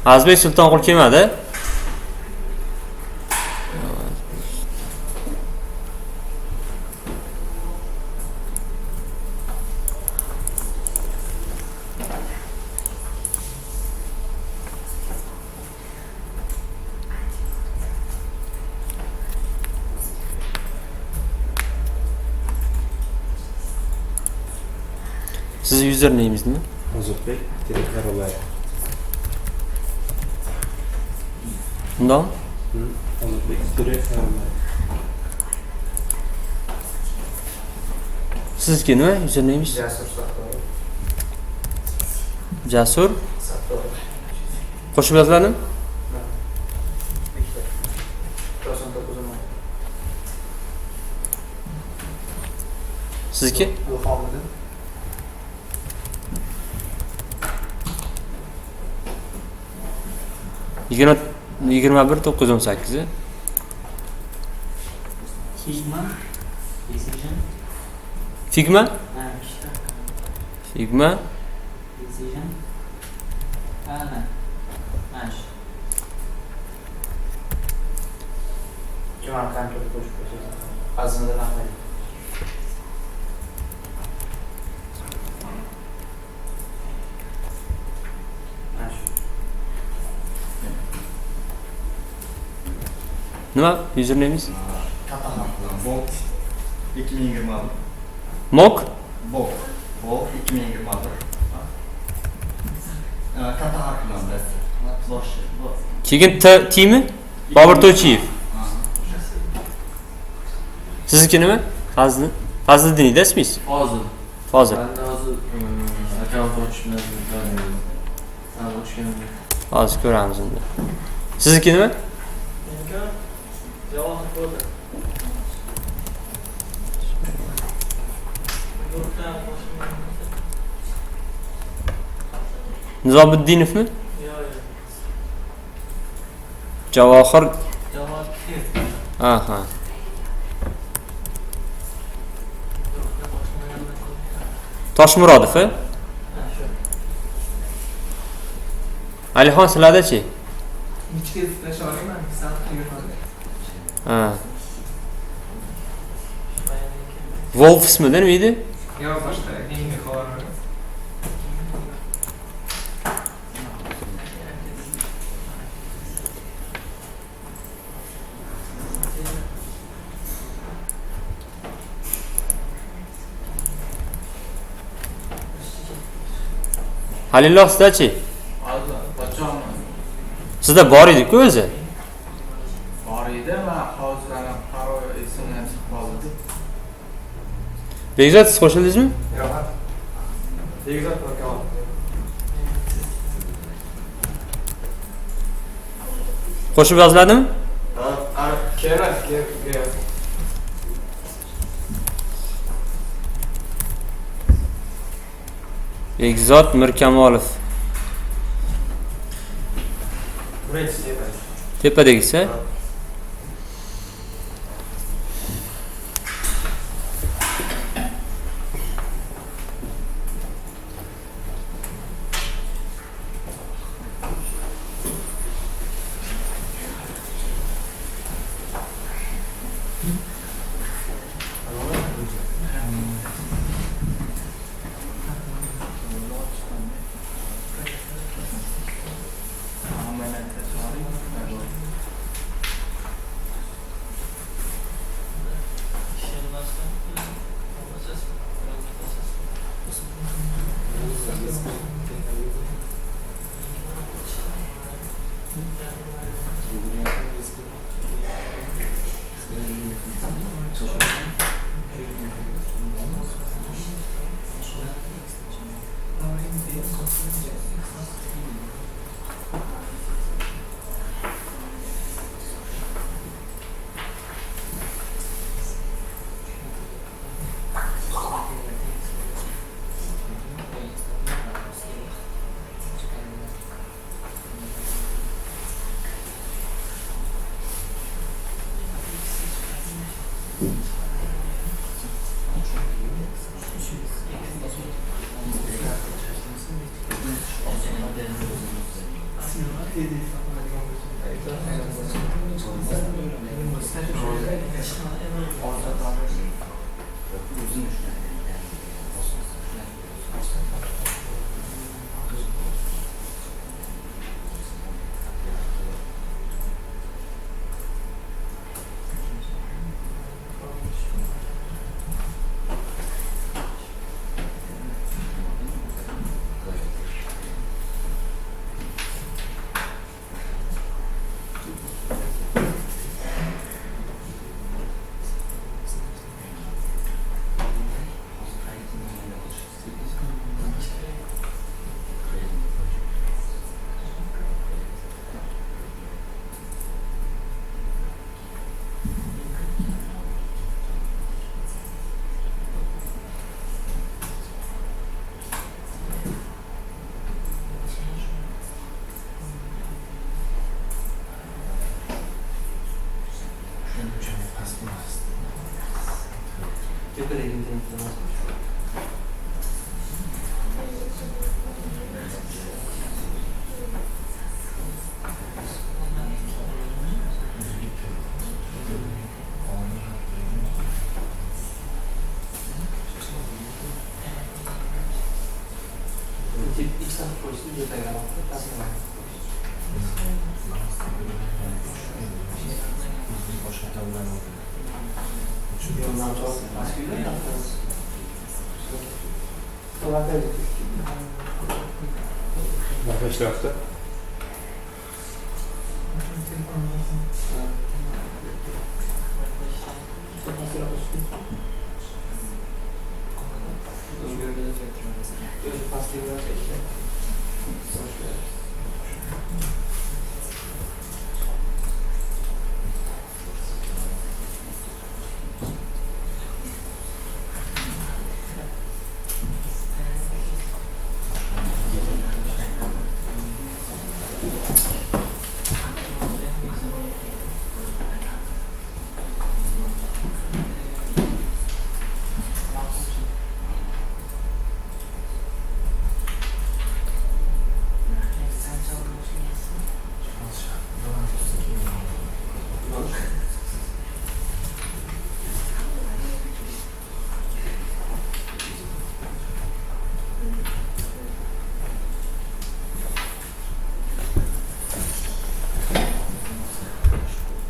Azbek Sultonqul kelmadi. Siz usernameingiz nima? Ozodbek Terekxayrullayev. Bundan? Ozodbek Terekxayrullayev. Sizniki nima usernameingiz? Jasur Sattorov. Jasur Sattorov. Qo'shib yoziladimi? 99. Sizniki? Ilhomiddin. 21 918. Figma. Decision. Figma? Ha, ikkita. Figma. Decision. Ana. Mana shu. Kim ham kompyuter qo'shib qo'ysa. Fazliddin Ahmed. Mana shu. Nima usernameingiz? Bot 2021. Mok? Bot. Bot 2021. Katta harf bilan bilasiz. Boshi. Bot. Keyin T Tmi? Bobur To'ychiyev. Sizniki nima? Fazli. Fazliddin edi ismingiz? Hozir. Fozil. Menda hozir akkaunt ochishni ochganim. Hozir ko'ramiz unda. Sizniki nima? Meniki Javohir bo'ldi. Nizomiddinovmi? Yo'q, yo'q. Javohir. Javohir. Aha. Toshmurodov, a? Ha, shu. Alixon sizlarda-chi? Necha tasha olaman? Sal yurmadi. Ha. Wolfsmidi nima edi? Yo'q, boshqa yangi xabar. Halilloh sizda-chi? Hozir qachon Sizda bor edi-ku o'zi. bor edi, man hozir ana parol esimdan chiqib qoldi. Bekzod siz qo'shildingizmi? Yo'q. Bekzod Mirkamol. Qo'shib yoziladimi? Ha, kerak, kerak. Bekzod Mirkamolov. Birinchisi tepa. Tepadagisi? Tepadagi internetda emas. Ishlayapti.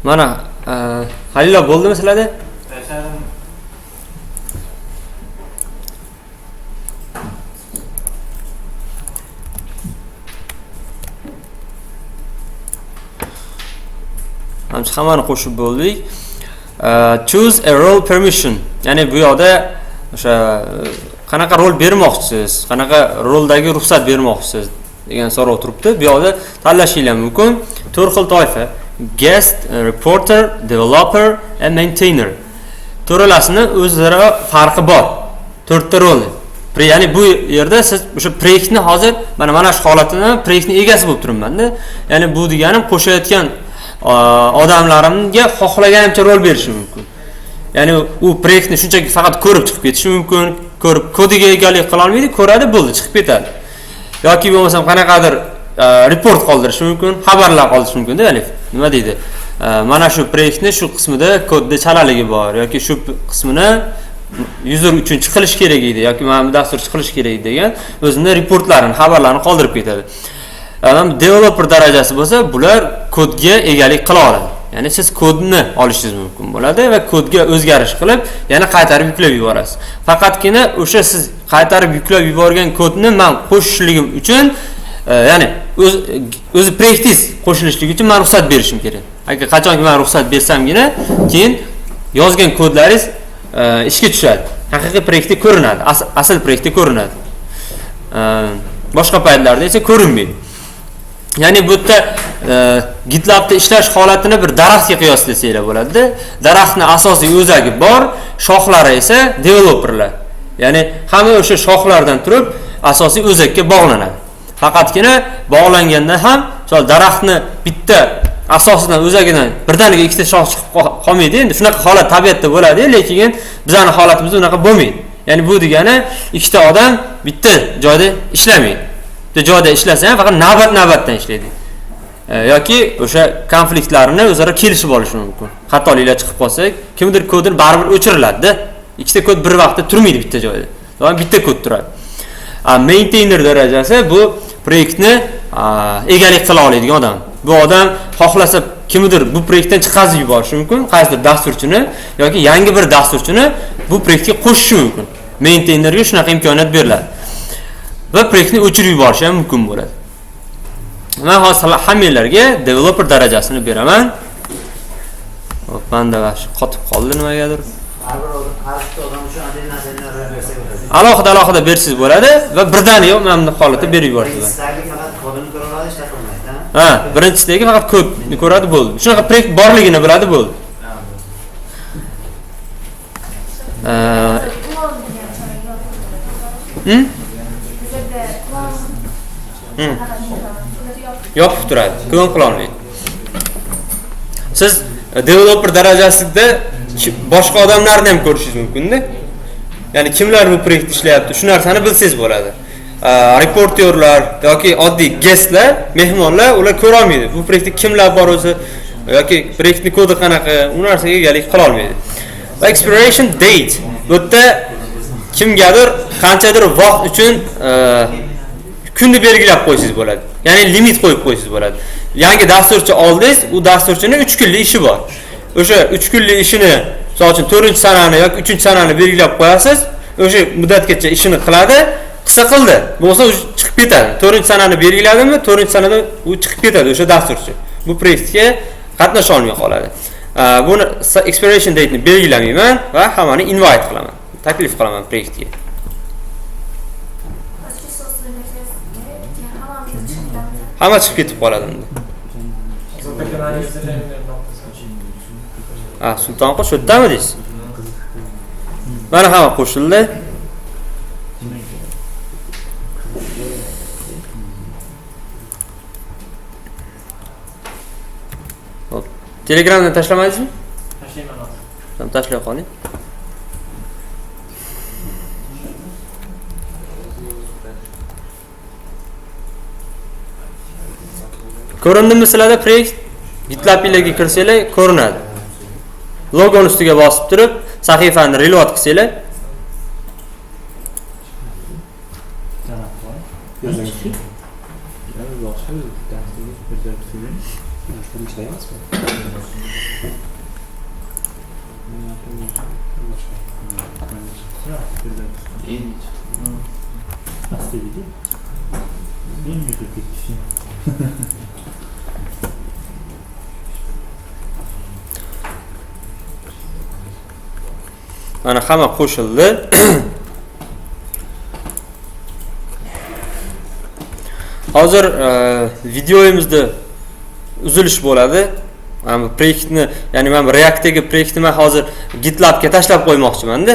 Mana Halila bo'ldimi sizlarda? Hamma hammani qo'shib bo'ldik. Choose a role permission. Ya'ni bu yoqda o'sha qanaqa rol bermoqchisiz, qanaqa roldagi ruxsat bermoqchisiz degan so'rov turibdi. Bu yoqda tanlashinglar mumkin. 4 xil toifa: guest, reporter, developer and maintainer. To'ralasini o'zaro farqi bor. 4 ta roli. Ya'ni bu yerda siz o'sha proyektni hozir mana shu holatini proyektning egasi bo'lib turibman-da. Ya'ni bu deganim qo'shayotgan odamlarimga xohlaganimcha rol berishim mumkin. Ya'ni u proyektni shunchaki faqat ko'rib chiqib ketishi mumkin, ko'rib kodiga egalik qila olmaydi, ko'radi, bo'ldi, chiqib ketadi. Yoki bo'lmasam qanaqadir report qoldirishi mumkin, xabarlar qoldirishi mumkin-da, ya'ni nima deydi? Mana shu proyektni shu qismida kodda chalaligi bor yoki shu qismini user uchun chiqilish kerak edi yoki mana bu dastur chiqilish kerak edi degan o'zini reportlarini, xabarlarini qoldirib ketadi. Developer darajasi bo'lsa, bular kodga egalik qila oladi. Ya'ni siz kodni olishingiz mumkin bo'ladi va kodga o'zgarish qilib, yana qaytarib yuklab yuborasiz. Faqatgina o'sha siz qaytarib yuklab yuborgan kodni men qo'shishligim uchun, ya'ni o'zi proyektingiz qo'shilishligi uchun men ruxsat berishim kerak. Agar qachonki men ruxsat bersamgina, keyin yozgan kodlaringiz ishga tushadi. Haqiqiy proyektda ko'rinadi, asl proyektda ko'rinadi. Boshqa paytlarda esa ko'rinmaydi. Ya'ni bu yerda GitLabda ishlash holatini bir daraxtga qiyoslasanglar bo'ladi-da. Daraxtning asosiy o'zagi bor, shoxlari esa developerlar. Ya'ni hamma o'sha shoxlardan turib asosiy o'zakka bog'lanadi. Faqatgina bog'langanda ham, misol daraxtni bitta asosidan o'zagidan birdaniga ikkita shox chiqib qolmaydi. Endi shunaqa holat tabiatda bo'ladi, lekin bizning holatimizda unaqa bo'lmaydi. Ya'ni bu degani ikkita odam bitta joyda ishlamaydi. Bitta joyda ishlasa ham faqat navbat-navbatdan ishlaydi. Yoki o'sha konfliktlarni o'zaro kelishib olishi mumkin. Xatoliklar chiqib qolsa, kimdir kodini baribir o'chiriladi-da. Ikkita kod bir vaqtda turmaydi bitta joyda. Doim bitta kod turadi. Maintainer darajasi bu proyektni egalik qila oladigan odam. Bu odam xohlasa kimdir bu proyektdan chiqazib yuborishi mumkin, qaysidir dasturchini yoki yangi bir dasturchini bu proyektga qo'shishi mumkin. Maintainerga shunaqa imkoniyat beriladi. Va proyektni o'chirib yuborishi ham mumkin bo'ladi. Men hozir hammanglarga developer darajasini beraman. Hop, menda qotib qoldi nimagadir. Alohida alohida bersangiz bo'ladi va birdaniga mana bunday holatda berib yuborsangiz bo'ladi. Faqat kodini ko'ra oladi, ishlata olmaydi, ha? Birinchisidagi faqat kodni ko'radi, bo'ldi. Shunaqa proyekt borligini biladi, bo'ldi. Yopib turadi, klon qila olmaydi. Siz developer darajasida boshqa odamlarni ham ko'rishingiz mumkin-da. Ya'ni kimlar bu proyektda ishlayapti, shu narsani bilsangiz bo'ladi. Reportyorlar yoki oddiy guestlar, mehmonlar ular ko'ra olmaydi. Bu proyektda kimlar bor o'zi yoki proyektning kodi qanaqa, u narsaga egalik qila olmaydi. Va expiration date bu yerda kimgadir qanchadir vaqt uchun kunni belgilab qo'ysangiz bo'ladi. Ya'ni limit qo'yib qo'ysangiz bo'ladi. Yangi dasturchi oldingiz, u dasturchining 3 kunlik ishi bor. O'sha 3 kunlik ishini, misol uchun 4-sanani yoki 3-sanani belgilab qo'yasiz, o'sha muddatgacha ishini qiladi, qilsa qildi, bo'lmasa u chiqib ketadi. 4-sanani belgiladimi, 4-sanada u chiqib ketadi o'sha dasturchi. Bu proyektga qatnasha olmay qoladi. Buni expiration date ni belgilamayman va hammani invite qilaman, taklif qilaman proyektga. Hamma chiqib ketib qoladi unda. Ha, Sultonqul shu yerdami deysiz? Mana hamma qo'shildi. Hop, Telegramdan tashlamadingizmi? Tashlayman hozir. Tamam, tashlay qoling. Ko'rindimi sizlarda proyekt? GitLab'ga kirsanglar ko'rinadi. Logoni ustiga bosib turib, sahifani reload qilsanglar. Mana hamma qo'shildi. Hozir videoyimizda uzilish bo'ladi. Mana bu proyektni, ya'ni mana bu Reactdagi proyektni men hozir GitLabga tashlab qo'ymoqchiman-da.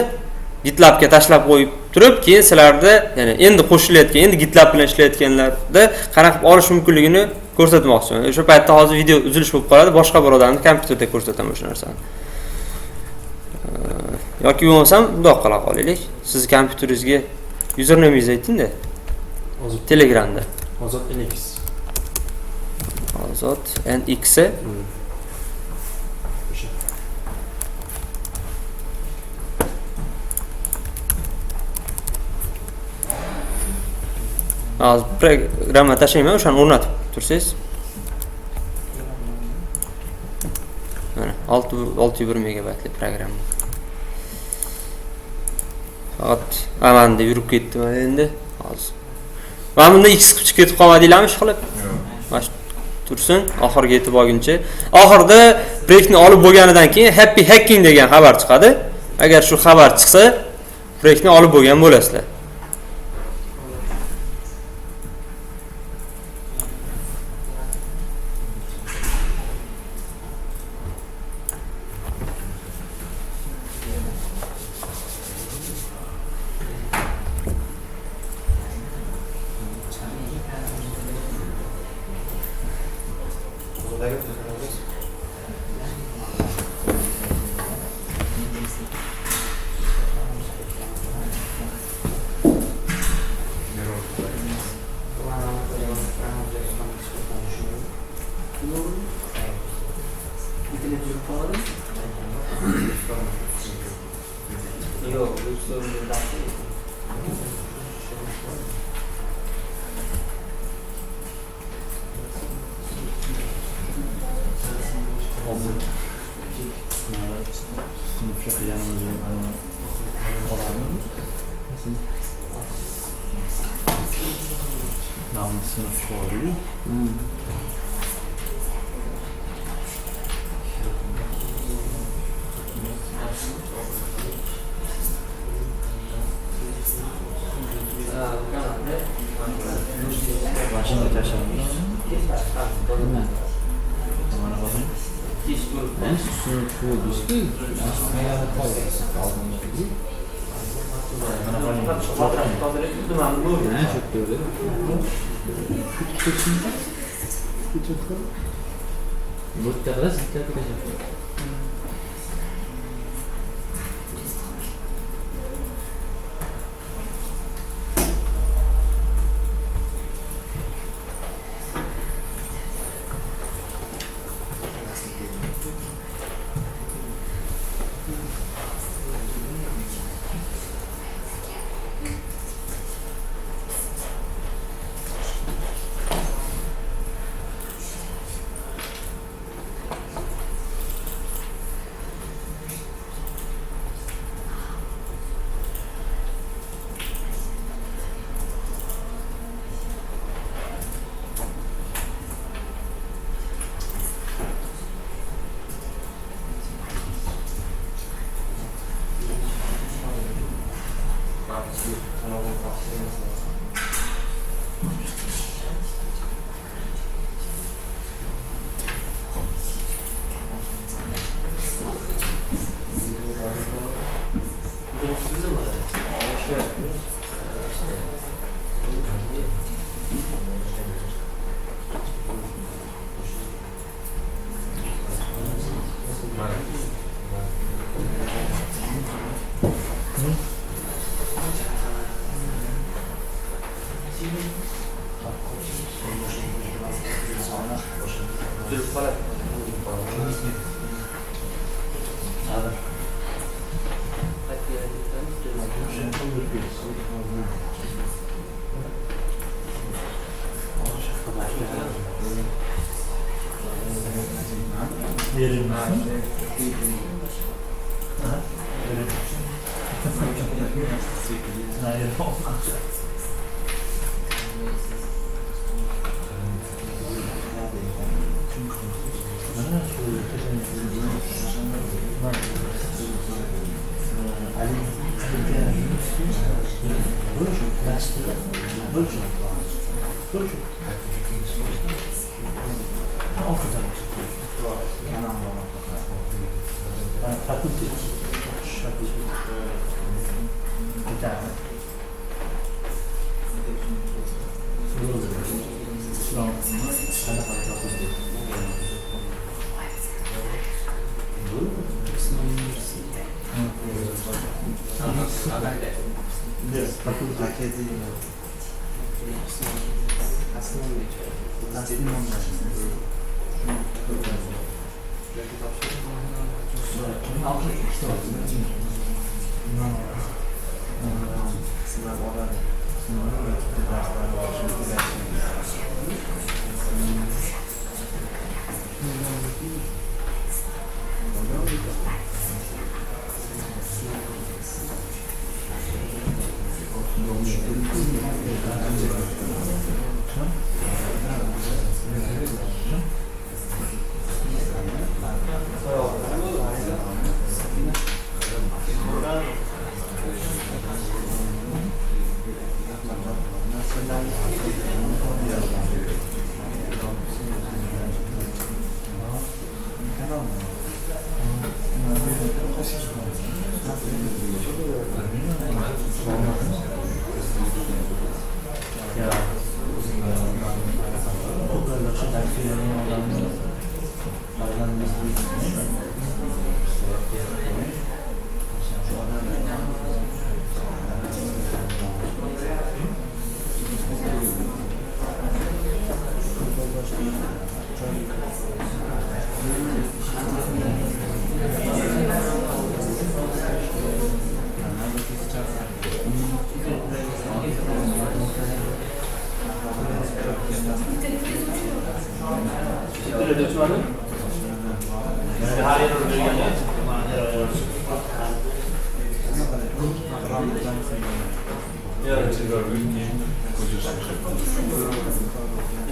GitLabga tashlab qo'yib turib, keyin sizlarda, ya'ni endi qo'shilayotgan, endi GitLab bilan ishlayotganlarda qanaqa qilib olish mumkinligini ko'rsatmoqchiman. O'sha paytda hozir video uzilish bo'lib qoladi, boshqa bir odamni kompyuterda ko'rsataman o'sha narsani. Yoki bo'lmasam bundoq qila qolaylik. Siz kompyuteringizga usernameingizni ayting-da. Ozod Telegramda. Ozod NX. Ozod NX. O'sha. Hozir programma tashlayman, o'shani o'rnatib tursangiz. Mana 6.1 megabaytli programma. Faqat amanda yurib ketdi mana endi. Hozir. Mana bunda X qilib chiqib ketib qolmadinglarmi ish qilib? Mana shu tursin, oxiriga yetib olguncha. Oxirida proyektni olib bo'lganidan keyin happy hacking degan xabar chiqadi. Agar shu xabar chiqsa, proyektni olib bo'lgan bo'lasizlar. Yo'q, bu so'rni Uzilib qoladi.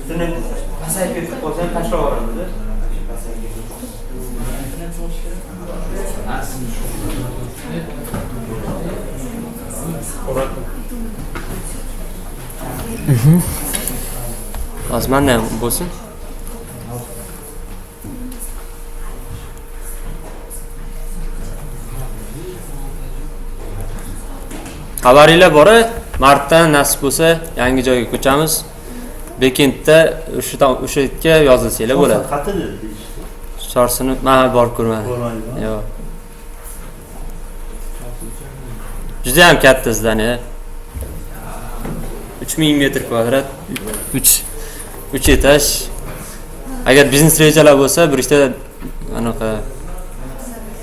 Internet pasayib ketib qolsa ham tashlab yuboramiz. Hozir manda ham bo'lsin. Xabaringlar bor, martdan nasib bo'lsa yangi joyga ko'chamiz. Bekentda o'sha yerga yozilsanglar bo'ladi. Qayerda deyishdi? Chorsini men borib ko'rmadim. Yo'q. Juda ham katta zdание. 3000 metr kvadrat, 3 etaj. Agar biznes rejalar bo'lsa, bir ikkita anaqa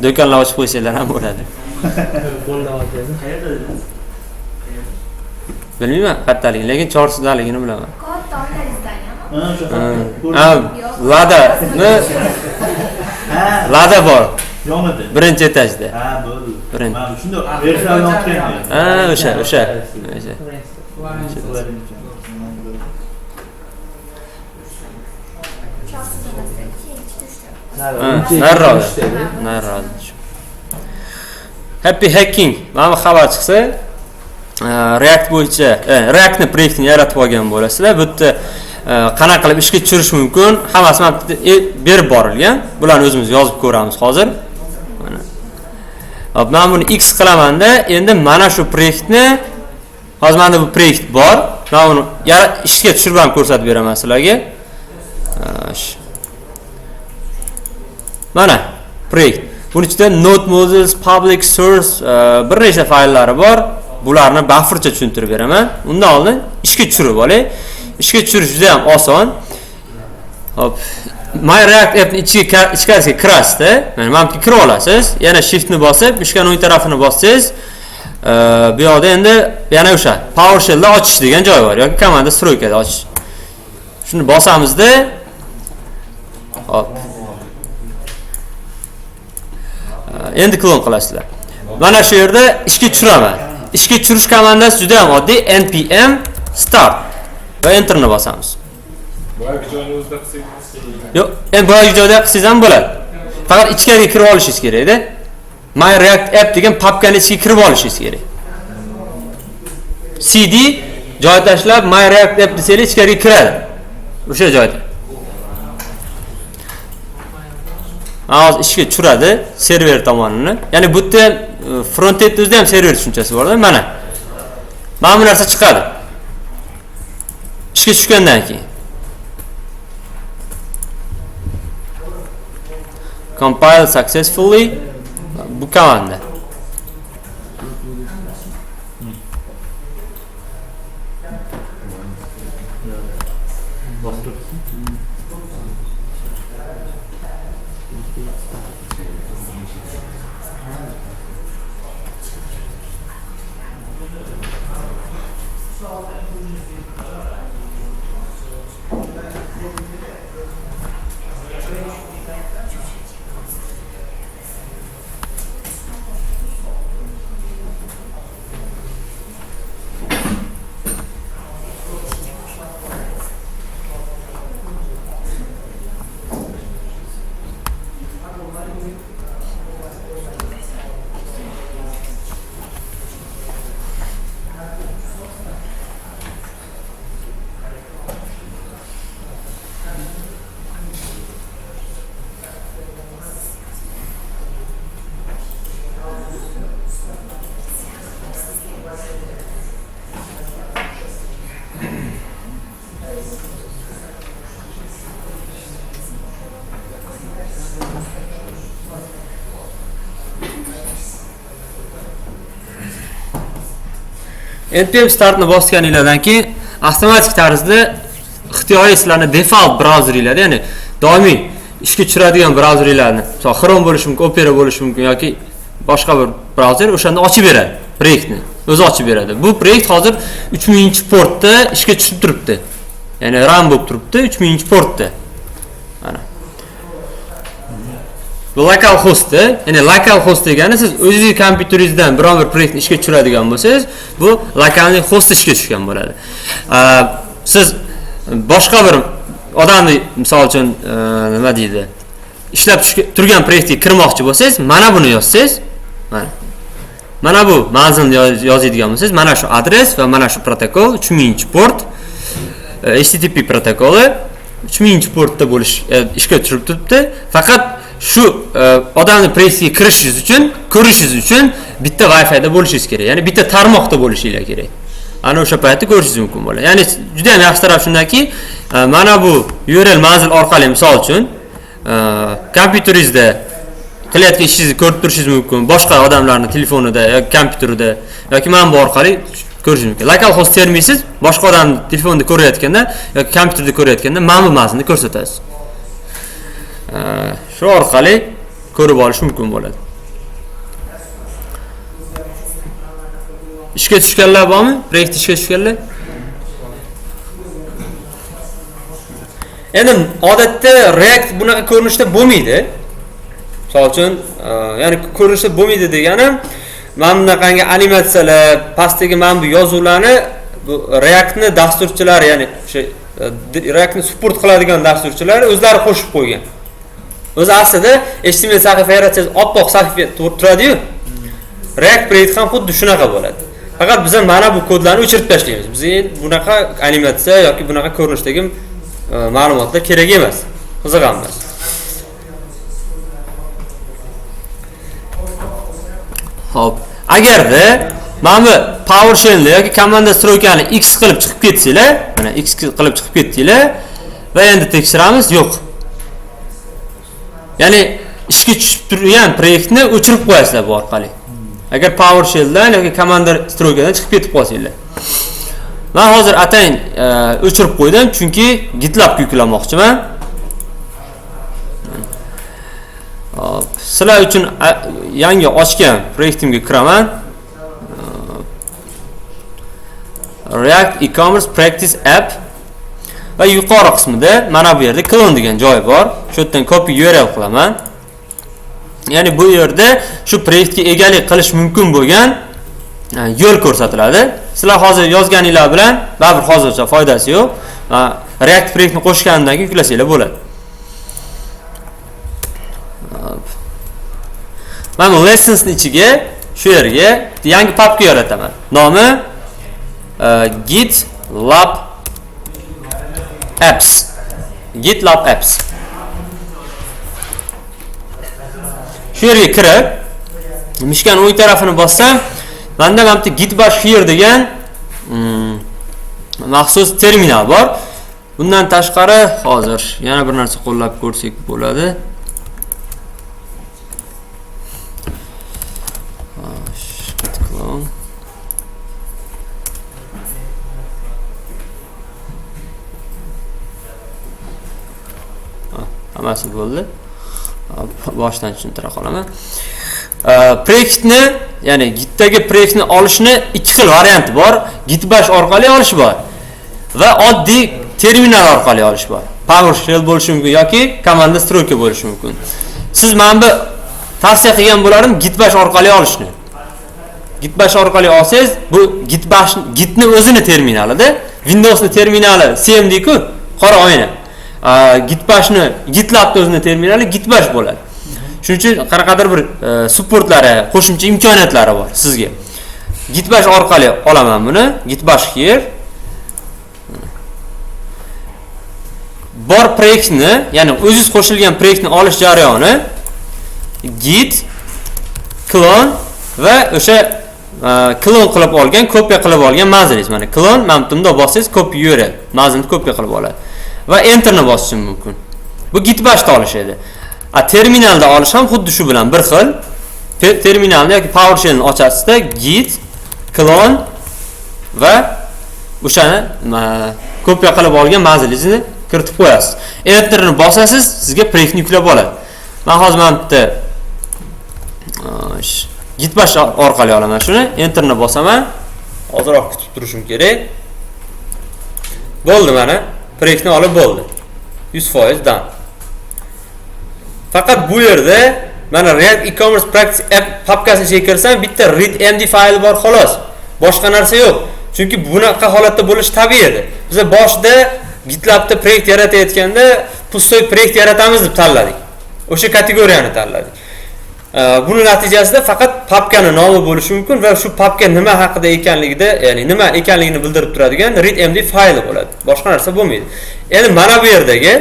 do'konlar ochib qo'ysanglar ham bo'ladi. Qayerda dedingiz? Bilmayman qayerdaligini, lekin Chorsudaligini bilaman. Katta oilali zdание mi? Ha, Lada, Lada bor. Yonida. Birinchi etajda. Ha, bo'ldi. Birinchi. Mana shunda versiya yongan. Ha, o'sha. O'sha. Nariroqda. Happy Hacking. Mana bu xabar chiqsa, React bo'yicha Reactni proyektini yaratib olgan bo'lasizlar. Bu yerda qanaqa qilib ishga tushirish mumkin, hammasi mana bu yerda berib borilgan. Bularni o'zimiz yozib ko'ramiz hozir. Mana. Hop, men buni X qilamanda, endi mana shu proyektni hozir menda bu proyekt bor. Men uni ishga tushirib ham ko'rsatib beraman sizlarga. Mana proyekt. Buning ichida Node Modules, Public Source bir nechta fayllari bor. Bularni bafurcha tushuntirib beraman. Undan oldin ishga tushirib olay. Ishga tushirish juda ham oson. Hop, My React appni ichkarisiga kirasizda, mana bu yerga kira olasiz. Yana shiftni bosib, mishkani o'ng tarafini bossangiz, bu yoqda endi yana o'sha PowerShellda ochish degan joy bor yoki komanda stroykada ochish. Shuni bosamizda, hop. Endi klon qilasizlar. Mana shu yerda ishga tushiraman. Ishga tushirish komandasi juda ham oddiy, npm start va enterni bosamiz. Boyagi joyni o'zida qilsangiz. Yo'q, endi boyagi joyda qilsangiz ham bo'ladi. Faqat ichkariga kirib olishingiz kerak-da. My React app degan papkani ichiga kirib olishingiz kerak. cd joy tashlab My React app desangiz ichkariga kiradi. O'sha joyda. Hozir ishga tushiradi server tomonini. Ya'ni bu yerda front-end o'zida ham server tushunchasi bor-da. Mana. Mana bu narsa chiqadi. Ishga tushgandan keyin. Compile successfully bu komanda. npm startni bosganinglardan keyin avtomatik tarzda ixtiyoriy sizlarni default brauzeringlarda, ya'ni doimiy ishga tushiradigan brauzeringlarni, masalan Chrome bo'lishi mumkin, Opera bo'lishi mumkin yoki boshqa bir brauzer o'shanda ochib beradi proyektni. O'zi ochib beradi. Bu proyekt hozir 3000-portda ishga tushib turibdi. Ya'ni run bo'lib turibdi 3000-portda. Mana. Bu local host, ya'ni local host degani siz o'zingiz kompyuteringizdan biron bir proyektni ishga tushiradigan bo'lsangiz, bu lokalniy host ishga tushgan bo'ladi. Siz boshqa bir odamni, misol uchun, nima deydi, ishlab turgan proyektga kirmoqchi bo'lsangiz, mana buni yozsangiz, mana. Mana bu manzilni yozadigan bo'lsangiz, mana shu adres va mana shu protokol 3000-port HTTP protokoli 3000-portda bo'lish ishga tushirib turibdi. Faqat shu odamni proyektga kirishingiz uchun, ko'rishingiz uchun bitta Wi-Fi'da bo'lishingiz kerak. Ya'ni bitta tarmoqda bo'lishingiz kerak. Ana o'sha paytda ko'rishingiz mumkin bo'ladi. Ya'ni juda ham yaxshi taraf shundaki, mana bu URL manzil orqali misol uchun kompyuteringizda qilayotgan ishingizni ko'rib turishingiz mumkin. Boshqa odamlarning telefonida yoki kompyuterida yoki mana bu orqali ko'rishingiz mumkin. Local host termaysiz, boshqa odamning telefonida ko'rayotganda yoki kompyuterda ko'rayotganda mana bu manzilni ko'rsatasiz. Shu orqali ko'rib olish mumkin bo'ladi. Ishga tushganlar bormi? Proyekt ishga tushganlar? Endi odatda React bunaqa ko'rinishda bo'lmaydi. Misol uchun, ya'ni ko'rinishda bo'lmaydi deganim, mana bunaqangi animatsiyalar, pastdagi mana bu yozuvlarni bu Reactni dasturchilari, ya'ni o'sha Reactni support qiladigan dasturchilar o'zlari qo'shib qo'ygan. O'zi aslida HTML sahifa yaratsangiz oppoq sahifa turadi-yu. React proyekt ham xuddi shunaqa bo'ladi. Faqat biz mana bu kodlarni o'chirib tashlaymiz. Bizga bunaqa animatsiya yoki bunaqa ko'rinishdagi ma'lumotlar kerak emas. Qiziq emas. Xo'p, agarda mana bu PowerShellni yoki komanda stroykani X qilib chiqib ketsanglar, mana X qilib chiqib ketdinglar va endi tekshiramiz, yo'q. Ya'ni ishga tushib turgan proyektni o'chirib qo'yasizlar bu orqali. Agar PowerShelldan yoki komanda stroykadan chiqib ketib qolsanglar. Men hozir atayin o'chirib qo'ydim, chunki GitLabga yuklamoqchiman. Sizlar uchun yangi ochgan proyektimga kiraman. React e-commerce practice app va yuqori qismida mana bu yerda clone degan joy bor. Shu yerdan copy URL qilaman. Ya'ni bu yerda shu proyektga egalik qilish mumkin bo'lgan yo'l ko'rsatiladi. Sizlar hozir yozganinglar bilan baribir hozircha foydasi yo'q. React proyektni qo'shgandan keyin yuklasanglar bo'ladi. Mana bu lessonsning ichiga shu yerga yangi papka yarataman. Nomi GitLab Apps. GitLab Apps. Shu yerga kirib, mishkan o'ng tarafini bossam, menda mana bu Git bash here degan maxsus terminal bor. Bundan tashqari hozir yana bir narsa qo'llab ko'rsak bo'ladi. Hammasi bo'ldi. Boshdan tushuntira qolaman. Proyektni, ya'ni Gitdagi proyektni olishni ikki xil varianti bor. Git bash orqali olish bor va oddiy terminal orqali olish bor. PowerShell bo'lishi mumkin yoki komanda stroka bo'lishi mumkin. Siz mana bu tavsiya qilgan bo'lardim Git bash orqali olishni. Git bash orqali olsangiz, bu Git bash Gitni o'zini terminalida, Windows'ni terminali CMD ku, qora oyna. Git bashni GitLab'ni o'zini terminali Git bash bo'ladi. Shuning uchun qanaqadir bir supportlari, qo'shimcha imkoniyatlari bor sizga. Git bash orqali olaman buni. Git bash here. Bor proyektni, ya'ni o'zingiz qo'shilgan proyektni olish jarayoni git clone va o'sha klon qilib olgan, kopiya qilib olgan manzilingiz. Mana klon, mana bunda bossangiz copy URL, manzilni kopiya qilib oladi. Va enterni bosishim mumkin. Bu Git bashda olish edi. Terminalda olish ham xuddi shu bilan bir xil. Terminalni yoki PowerShellni ochasizda git clone va o'shani kopiya qilib olgan manzilingizni kiritib qo'yasiz. Enterni bosasiz, sizga proyektni yuklab oladi. Men hozir mana bitta Git bash orqali olaman shuni, enterni bosaman. Ozroq kutib turishim kerak. Bo'ldi mana, proyektni olib bo'ldi. 100% dan. Faqat bu yerda mana React e-commerce practice app papkasini ichiga kirsam, bitta readmd fayli bor xolos. Boshqa narsa yo'q. Chunki bunaqa holatda bo'lishi tabiiy edi. Biz boshida GitLab'da proyekt yaratayotganda pustoy proyekt yaratamiz deb tanladik. O'sha kategoriyani tanladik. Buni natijasida faqat papkani nomi bo'lishi mumkin va shu papka nima haqida ekanligida, ya'ni nima ekanligini bildirib turadigan readmd fayli bo'ladi. Boshqa narsa bo'lmaydi. Endi mana bu yerdagi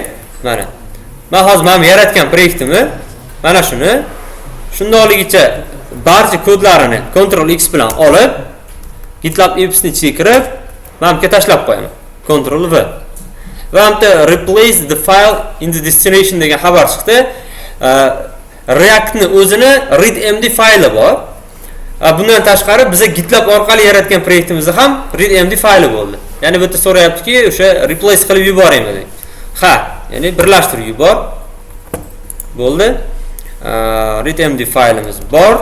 mana men hozir mana yaratgan proyektimni mana shuni shundoqligicha barcha kodlarini Ctrl X bilan olib GitLab appsni ichiga kirib mana bu yerga tashlab qo'yaman. Ctrl V. Va bu yerda replace the file in the destination degan xabar chiqdi. Reactni o'zini readmd fayli bor. Bundan tashqari biza GitLab orqali yaratgan proyektimizda ham readmd fayli bo'ldi. Ya'ni bu yerda so'rayaptiki, o'sha replace qilib yuboraymi deb. Ha, ya'ni birlashtirib yubor. Bo'ldi. Readmd faylimiz bor.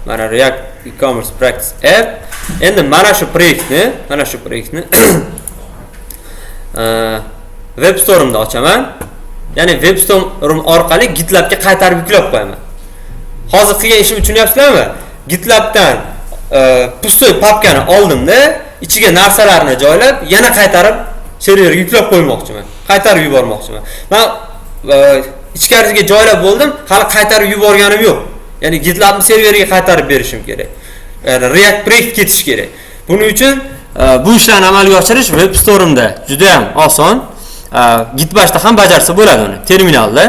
Mana React e-commerce practice app. Endi mana shu proyektni, web store'imda ochaman. Ya'ni web store orqali GitLabga qaytarib yuklab qo'yaman. Hozir qilgan ishimni tushunyapsizlarmi? GitLabdan pustoy papkani oldimda, ichiga narsalarni joylab, yana qaytarib serverga yuklab qo'ymoqchiman. Qaytarib yubormoqchiman. Men ichkarisiga joylab bo'ldim, hali qaytarib yuborganim yo'q. Ya'ni GitLabni serveriga qaytarib berishim kerak. Ya'ni React proyekt ketish kerak. Buning uchun bu ishlarni amalga oshirish web store'imda juda ham oson. Git bashda ham bajarsa bo'ladi uni. Terminalda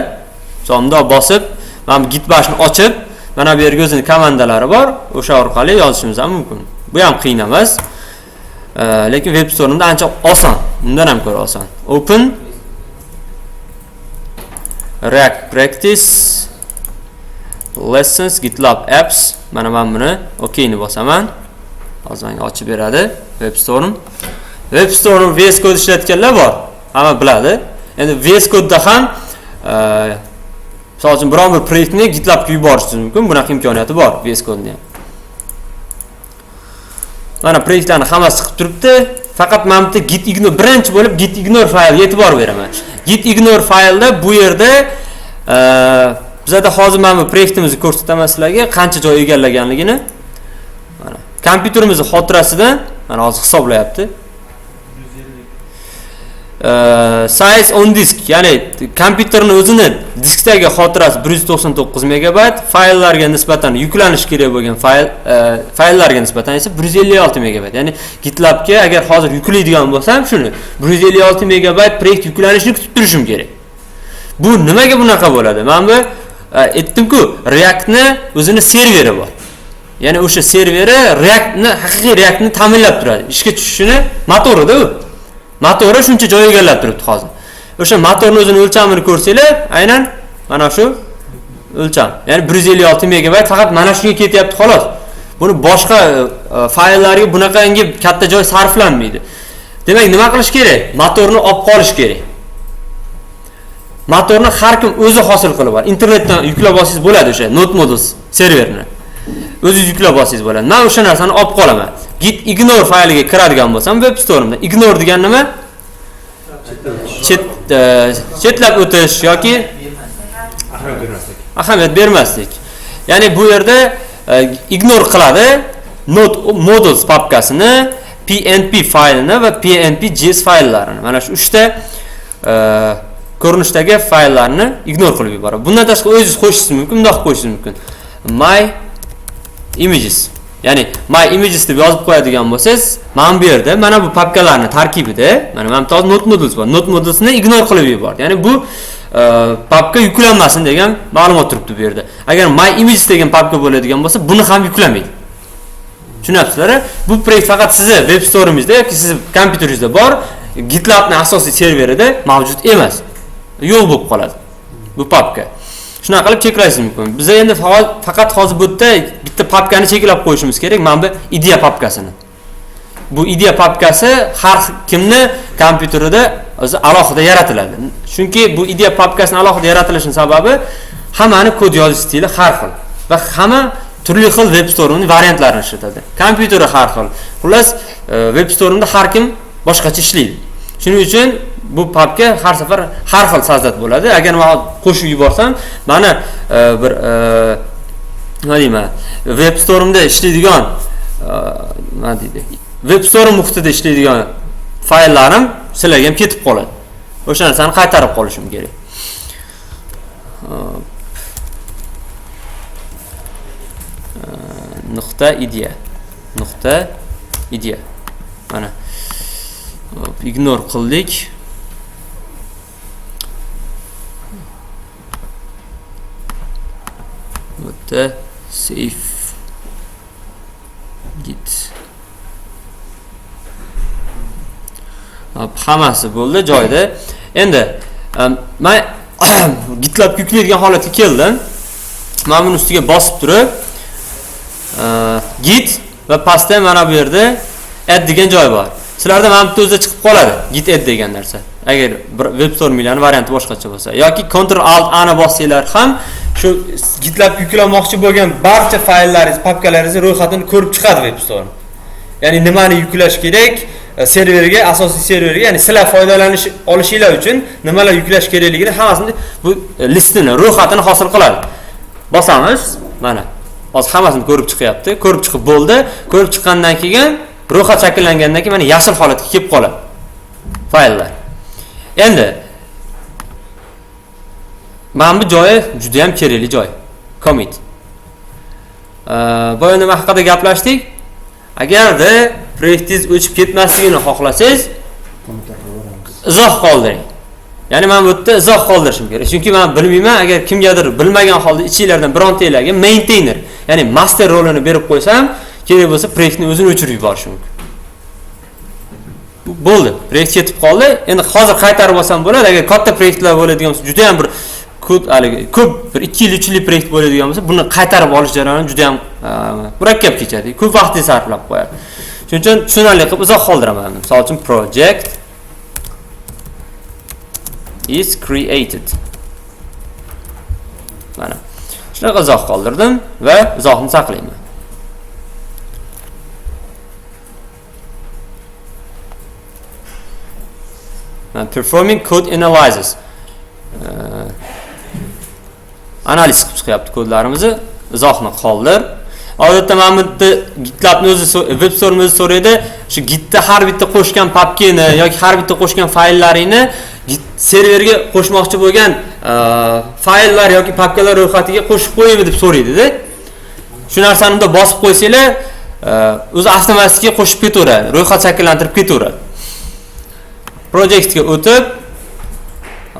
bundoq bosib, mana bu Git bashni ochib, mana bu yerga o'zining komandalari bor, o'sha orqali yozishimiz ham mumkin. Bu ham qiyin emas. Lekin web store'imda ancha oson, undan ham ko'ra oson. Open React practice lessons GitLab apps. Mana men buni OK ni bosaman. Hozir menga ochib beradi web store'im. Web store'im VS Code ishlatganlar bor. Hamma biladi. Endi VS Code'da ham Misol uchun biron bir proyektni GitLabga yuborishingiz mumkin. Bunaqa imkoniyati bor VS Code'ni ham. Mana proyektlarning hammasi chiqib turibdi. Faqat mana bu yerda git ignore birinchi bo'lib git ignore faylga e'tibor beraman. Git ignore faylda bu yerda bizada hozir mana bu proyektimizni ko'rsataman sizlarga qancha joy egallaganligini. Mana kompyuterimizning xotirasidan mana hozir hisoblayapti. Size on disk, ya'ni kompyuterning o'zini diskdagi xotirasi 199 megabayt, fayllarga nisbatan yuklanishi kerak bo'lgan fayllarga nisbatan esa 156 megabayt. Ya'ni GitLabga agar hozir yuklaydigan bo'lsam, shuni 156 megabayt proyekt yuklanishini kutib turishim kerak. Bu nimaga bunaqa bo'ladi? Mana bu aytdim-ku, Reactni o'zini serveri bor. Ya'ni o'sha serveri Reactni, haqiqiy Reactni ta'minlab turadi. Ishga tushishini motorida u. Motori shuncha joy egallab turibdi hozir. O'sha motorning o'zini o'lchamini ko'rsanglar, aynan mana shu o'lcham. Ya'ni 156 megabayt faqat mana shunga ketyapti xolos. Buni boshqa fayllarga bunaqangi katta joy sarflanmaydi. Demak, nima qilish kerak? Motorni olib qolish kerak. Motorni har kim o'zi hosil qilib oladi. Internetdan yuklab olsangiz bo'ladi o'sha Node Modules serverini. O'zingiz yuklab olsangiz bo'ladi. Men o'sha narsani olib qolaman. Git ignore fayliga kiradigan bo'lsam, web store'imda ignore degan nima? Chetlab o'tish yoki ahamiyat bermaslik. Ahamiyat bermaslik. Ya'ni bu yerda ignore qiladi Node Modules papkasini, PNP faylini va PNP.js fayllarini. Mana shu uchta ko'rinishdagi fayllarni ignore qilib yuboradi. Bundan tashqari o'zingiz qo'shishingiz mumkin, bundoq qo'yishingiz mumkin. My images, ya'ni my images deb yozib qo'yadigan bo'lsangiz, mana bu yerda mana bu papkalarning tarkibida mana bu yerda Node Modules bor. Node Modulesni ignore qilib yubordi. Ya'ni bu papka yuklanmasin degan ma'lumot turibdi bu yerda. Agar my images degan papka bo'ladigan bo'lsa, buni ham yuklamaydi. Tushunyapsizlar? Bu proyekt faqat sizni web store'ingizda yoki sizni kompyuteringizda bor, GitLabning asosiy serverida mavjud emas. Yo'q bo'lib qoladi bu papka. Shunaqa qilib cheklashingiz mumkin. Biz endi faqat hozir bu yerda bitta papkani cheklab qo'yishimiz kerak, mana bu idea papkasini. Bu idea papkasi har kimni kompyuterida o'zi alohida yaratiladi. Chunki bu idea papkasini alohida yaratilishining sababi hammani kod yozish stili har xil va hamma turli xil web store'ning variantlarini ishlatadi. Kompyuteri har xil. Xullas, web store'da har kim boshqacha ishlaydi. Shuning uchun bu papka har safar har xil sazat bo'ladi. Agar men qo'shib yuborsam, mana bir nima deyman, web store'imda ishlaydigan nima deydi? Web store muhitida ishlaydigan fayllarim sizlarga ham ketib qoladi. O'sha narsani qaytarib qolishim kerak. Nuqta idea. Nuqta idea. Mana ignore qildik. Bu yerda save git. Hammasi bo'ldi joyida. Endi men GitLab yuklaydigan holatga keldim. Men buni ustiga bosib turib git va pastda mana bu yerda add degan joy bor. Sizlarda mana bu o'zida chiqib qoladi git add degan narsa. Agar bir web store'inglarning varianti boshqacha bo'lsa yoki Ctrl Alt A ni bossanglar ham shu GitLab yuklamoqchi bo'lgan barcha fayllaringiz, papkalaringizni ro'yxatini ko'rib chiqadi web store. Ya'ni nimani yuklash kerak serverga, asosiy serverga, ya'ni sizlar foydalanish olishinglar uchun nimalar yuklash kerakligini hammasini bu listini, ro'yxatini hosil qiladi. Bosamiz, mana hozir hammasini ko'rib chiqyapti. Ko'rib chiqib bo'ldi. Ko'rib chiqqandan keyin ro'yxat shakllangandan keyin mana yashil holatga kelib qoladi fayllar. Endi mana bu joyi juda ham kerakli joy. Commit. Boya nima haqida gaplashdik? Agarda proyektingiz o'chib ketmasligini xohlasangiz, izoh qoldiring. Ya'ni men bu yerda izoh qoldirishim kerak. Chunki men bilmayman, agar kimgadir bilmagan holda ichinglardan birontanglarga maintainer, ya'ni master rolini berib qo'ysam, kerak bo'lsa proyektni o'zini o'chirib yuborishi mumkin. Bo'ldi, proyekt ketib qoldi. Endi hozir qaytarib olsam bo'ladi. Agar katta proyektlar bo'ladigan bo'lsa, juda ham bir ko'p, haligi ko'p bir 2 yil, 3 yillik proyekt bo'ladigan bo'lsa, buni qaytarib olish jarayoni juda ham murakkab kechadi. Ko'p vaqtni sarflab qo'yadi. Shuning uchun tushunarli qilib izoh qoldiraman. Misol uchun project is created. Shunaqa izoh qoldirdim va izohni saqlayman. Performing code analysis. Analiz qilib chiqyapti kodlarimizni. Izohni qoldir. Odatda mana bu yerda GitLabni o'zi WebStorm o'zi so'raydi, shu Gitda har bitta qo'shgan papkani yoki har bitta qo'shgan fayllaringni Git serverga qo'shmoqchi bo'lgan fayllar yoki papkalar ro'yxatiga qo'shib qo'yaymi deb so'raydi-da. Shu narsani unda bosib qo'ysanglar, o'zi avtomatik qo'shib ketaveradi, ro'yxat shakllantirib ketaveradi. Projectga o'tib,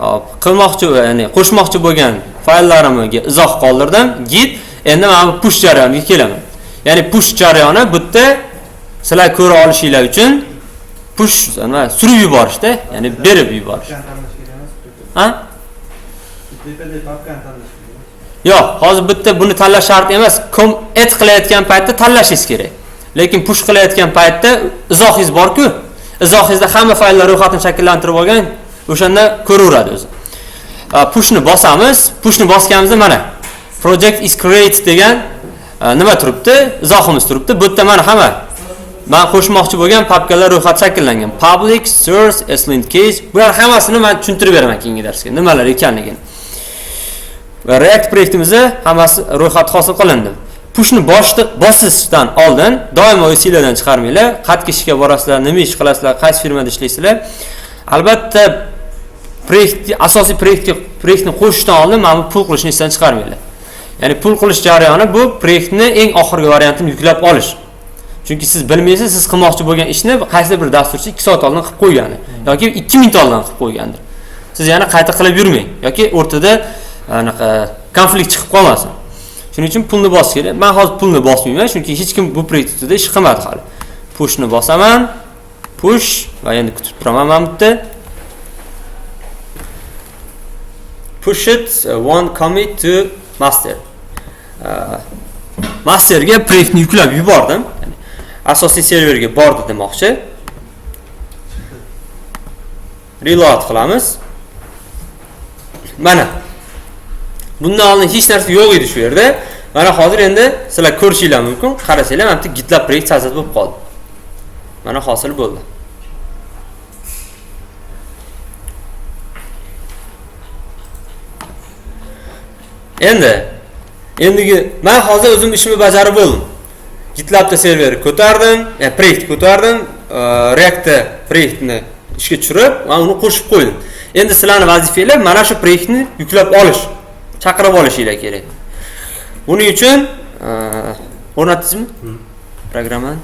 hop, qilmoqchi, ya'ni qo'shmoqchi bo'lgan fayllarimga izoh qoldirdim. Git endi mana bu push jarayoniga kelaman. Ya'ni push jarayoni bu yerda sizlar ko'ra olishinglar uchun push nima surib yuborishda, ya'ni berib yuborish. Ha? Yo'q, hozir bu yerda buni tanlash shart emas. Commit qilayotgan paytda tanlashingiz kerak. Lekin push qilayotgan paytda izohingiz bor-ku. Izohingizda hamma fayllar ro'yxatini shakllantirib olgan, o'shanda ko'raveradi o'zi. Pushni bosamiz. Pushni bosganimizda mana project is created degan nima turibdi? Izohimiz turibdi. Bu yerda mana hamma men qo'shmoqchi bo'lgan papkalar ro'yxati shakllangan. Public, source, slint case. Bular hammasini men tushuntirib beraman keyingi darsga, nimalar ekanligini. Va React proyektimizda hammasi ro'yxati hosil qilindi. Pushni bosishdan oldin doimo esinglardan chiqarmanglar. Qayerga ishga borasizlar, nima ish qilasizlar, qaysi firmada ishlaysizlar. Albatta proyekt, asosiy proyektni qo'shishdan oldin mana bu pul qilishni esdan chiqarmanglar. Ya'ni pul qilish jarayoni bu proyektni eng oxirgi variantini yuklab olish. Chunki siz bilmaysiz, siz qilmoqchi bo'lgan ishni qaysi bir dasturchi 2 soat oldin qilib qo'ygani yoki 2 minut oldin qilib qo'ygandir. Siz yana qayta qilib yurmang yoki o'rtada anaqa konflikt chiqib qolmasin. Shuning uchun pulni bosish kerak. Men hozir pulni bosmayman, chunki hech kim bu proyekt ustida ish qilmadi hali. Pushni bosaman. Push va endi kutib turaman mana bu yerda. Push it one commit to master. Masterga proyektni yuklab yubordim. Ya'ni asosiy serverga bordi demoqchi. Reload qilamiz. Mana bundan oldin hech narsa yo'q edi shu yerda. Mana hozir endi sizlar ko'rishinglar mumkin. Qarasanglar, mana bu GitLab proyekt sazat bo'lib qoldi. Mana hosil bo'ldi. Endigi men hozir o'zim ishimni bajarib bo'ldim. GitLabda serverni ko'tardim, proyekt ko'tardim, Reactda proyektni ishga tushirib, men uni qo'shib qo'ydim. Endi sizlarning vazifanglar mana shu proyektni yuklab olish, chaqirib olishinglar kerak. Buning uchun o'rnatdingizmi? Programmani.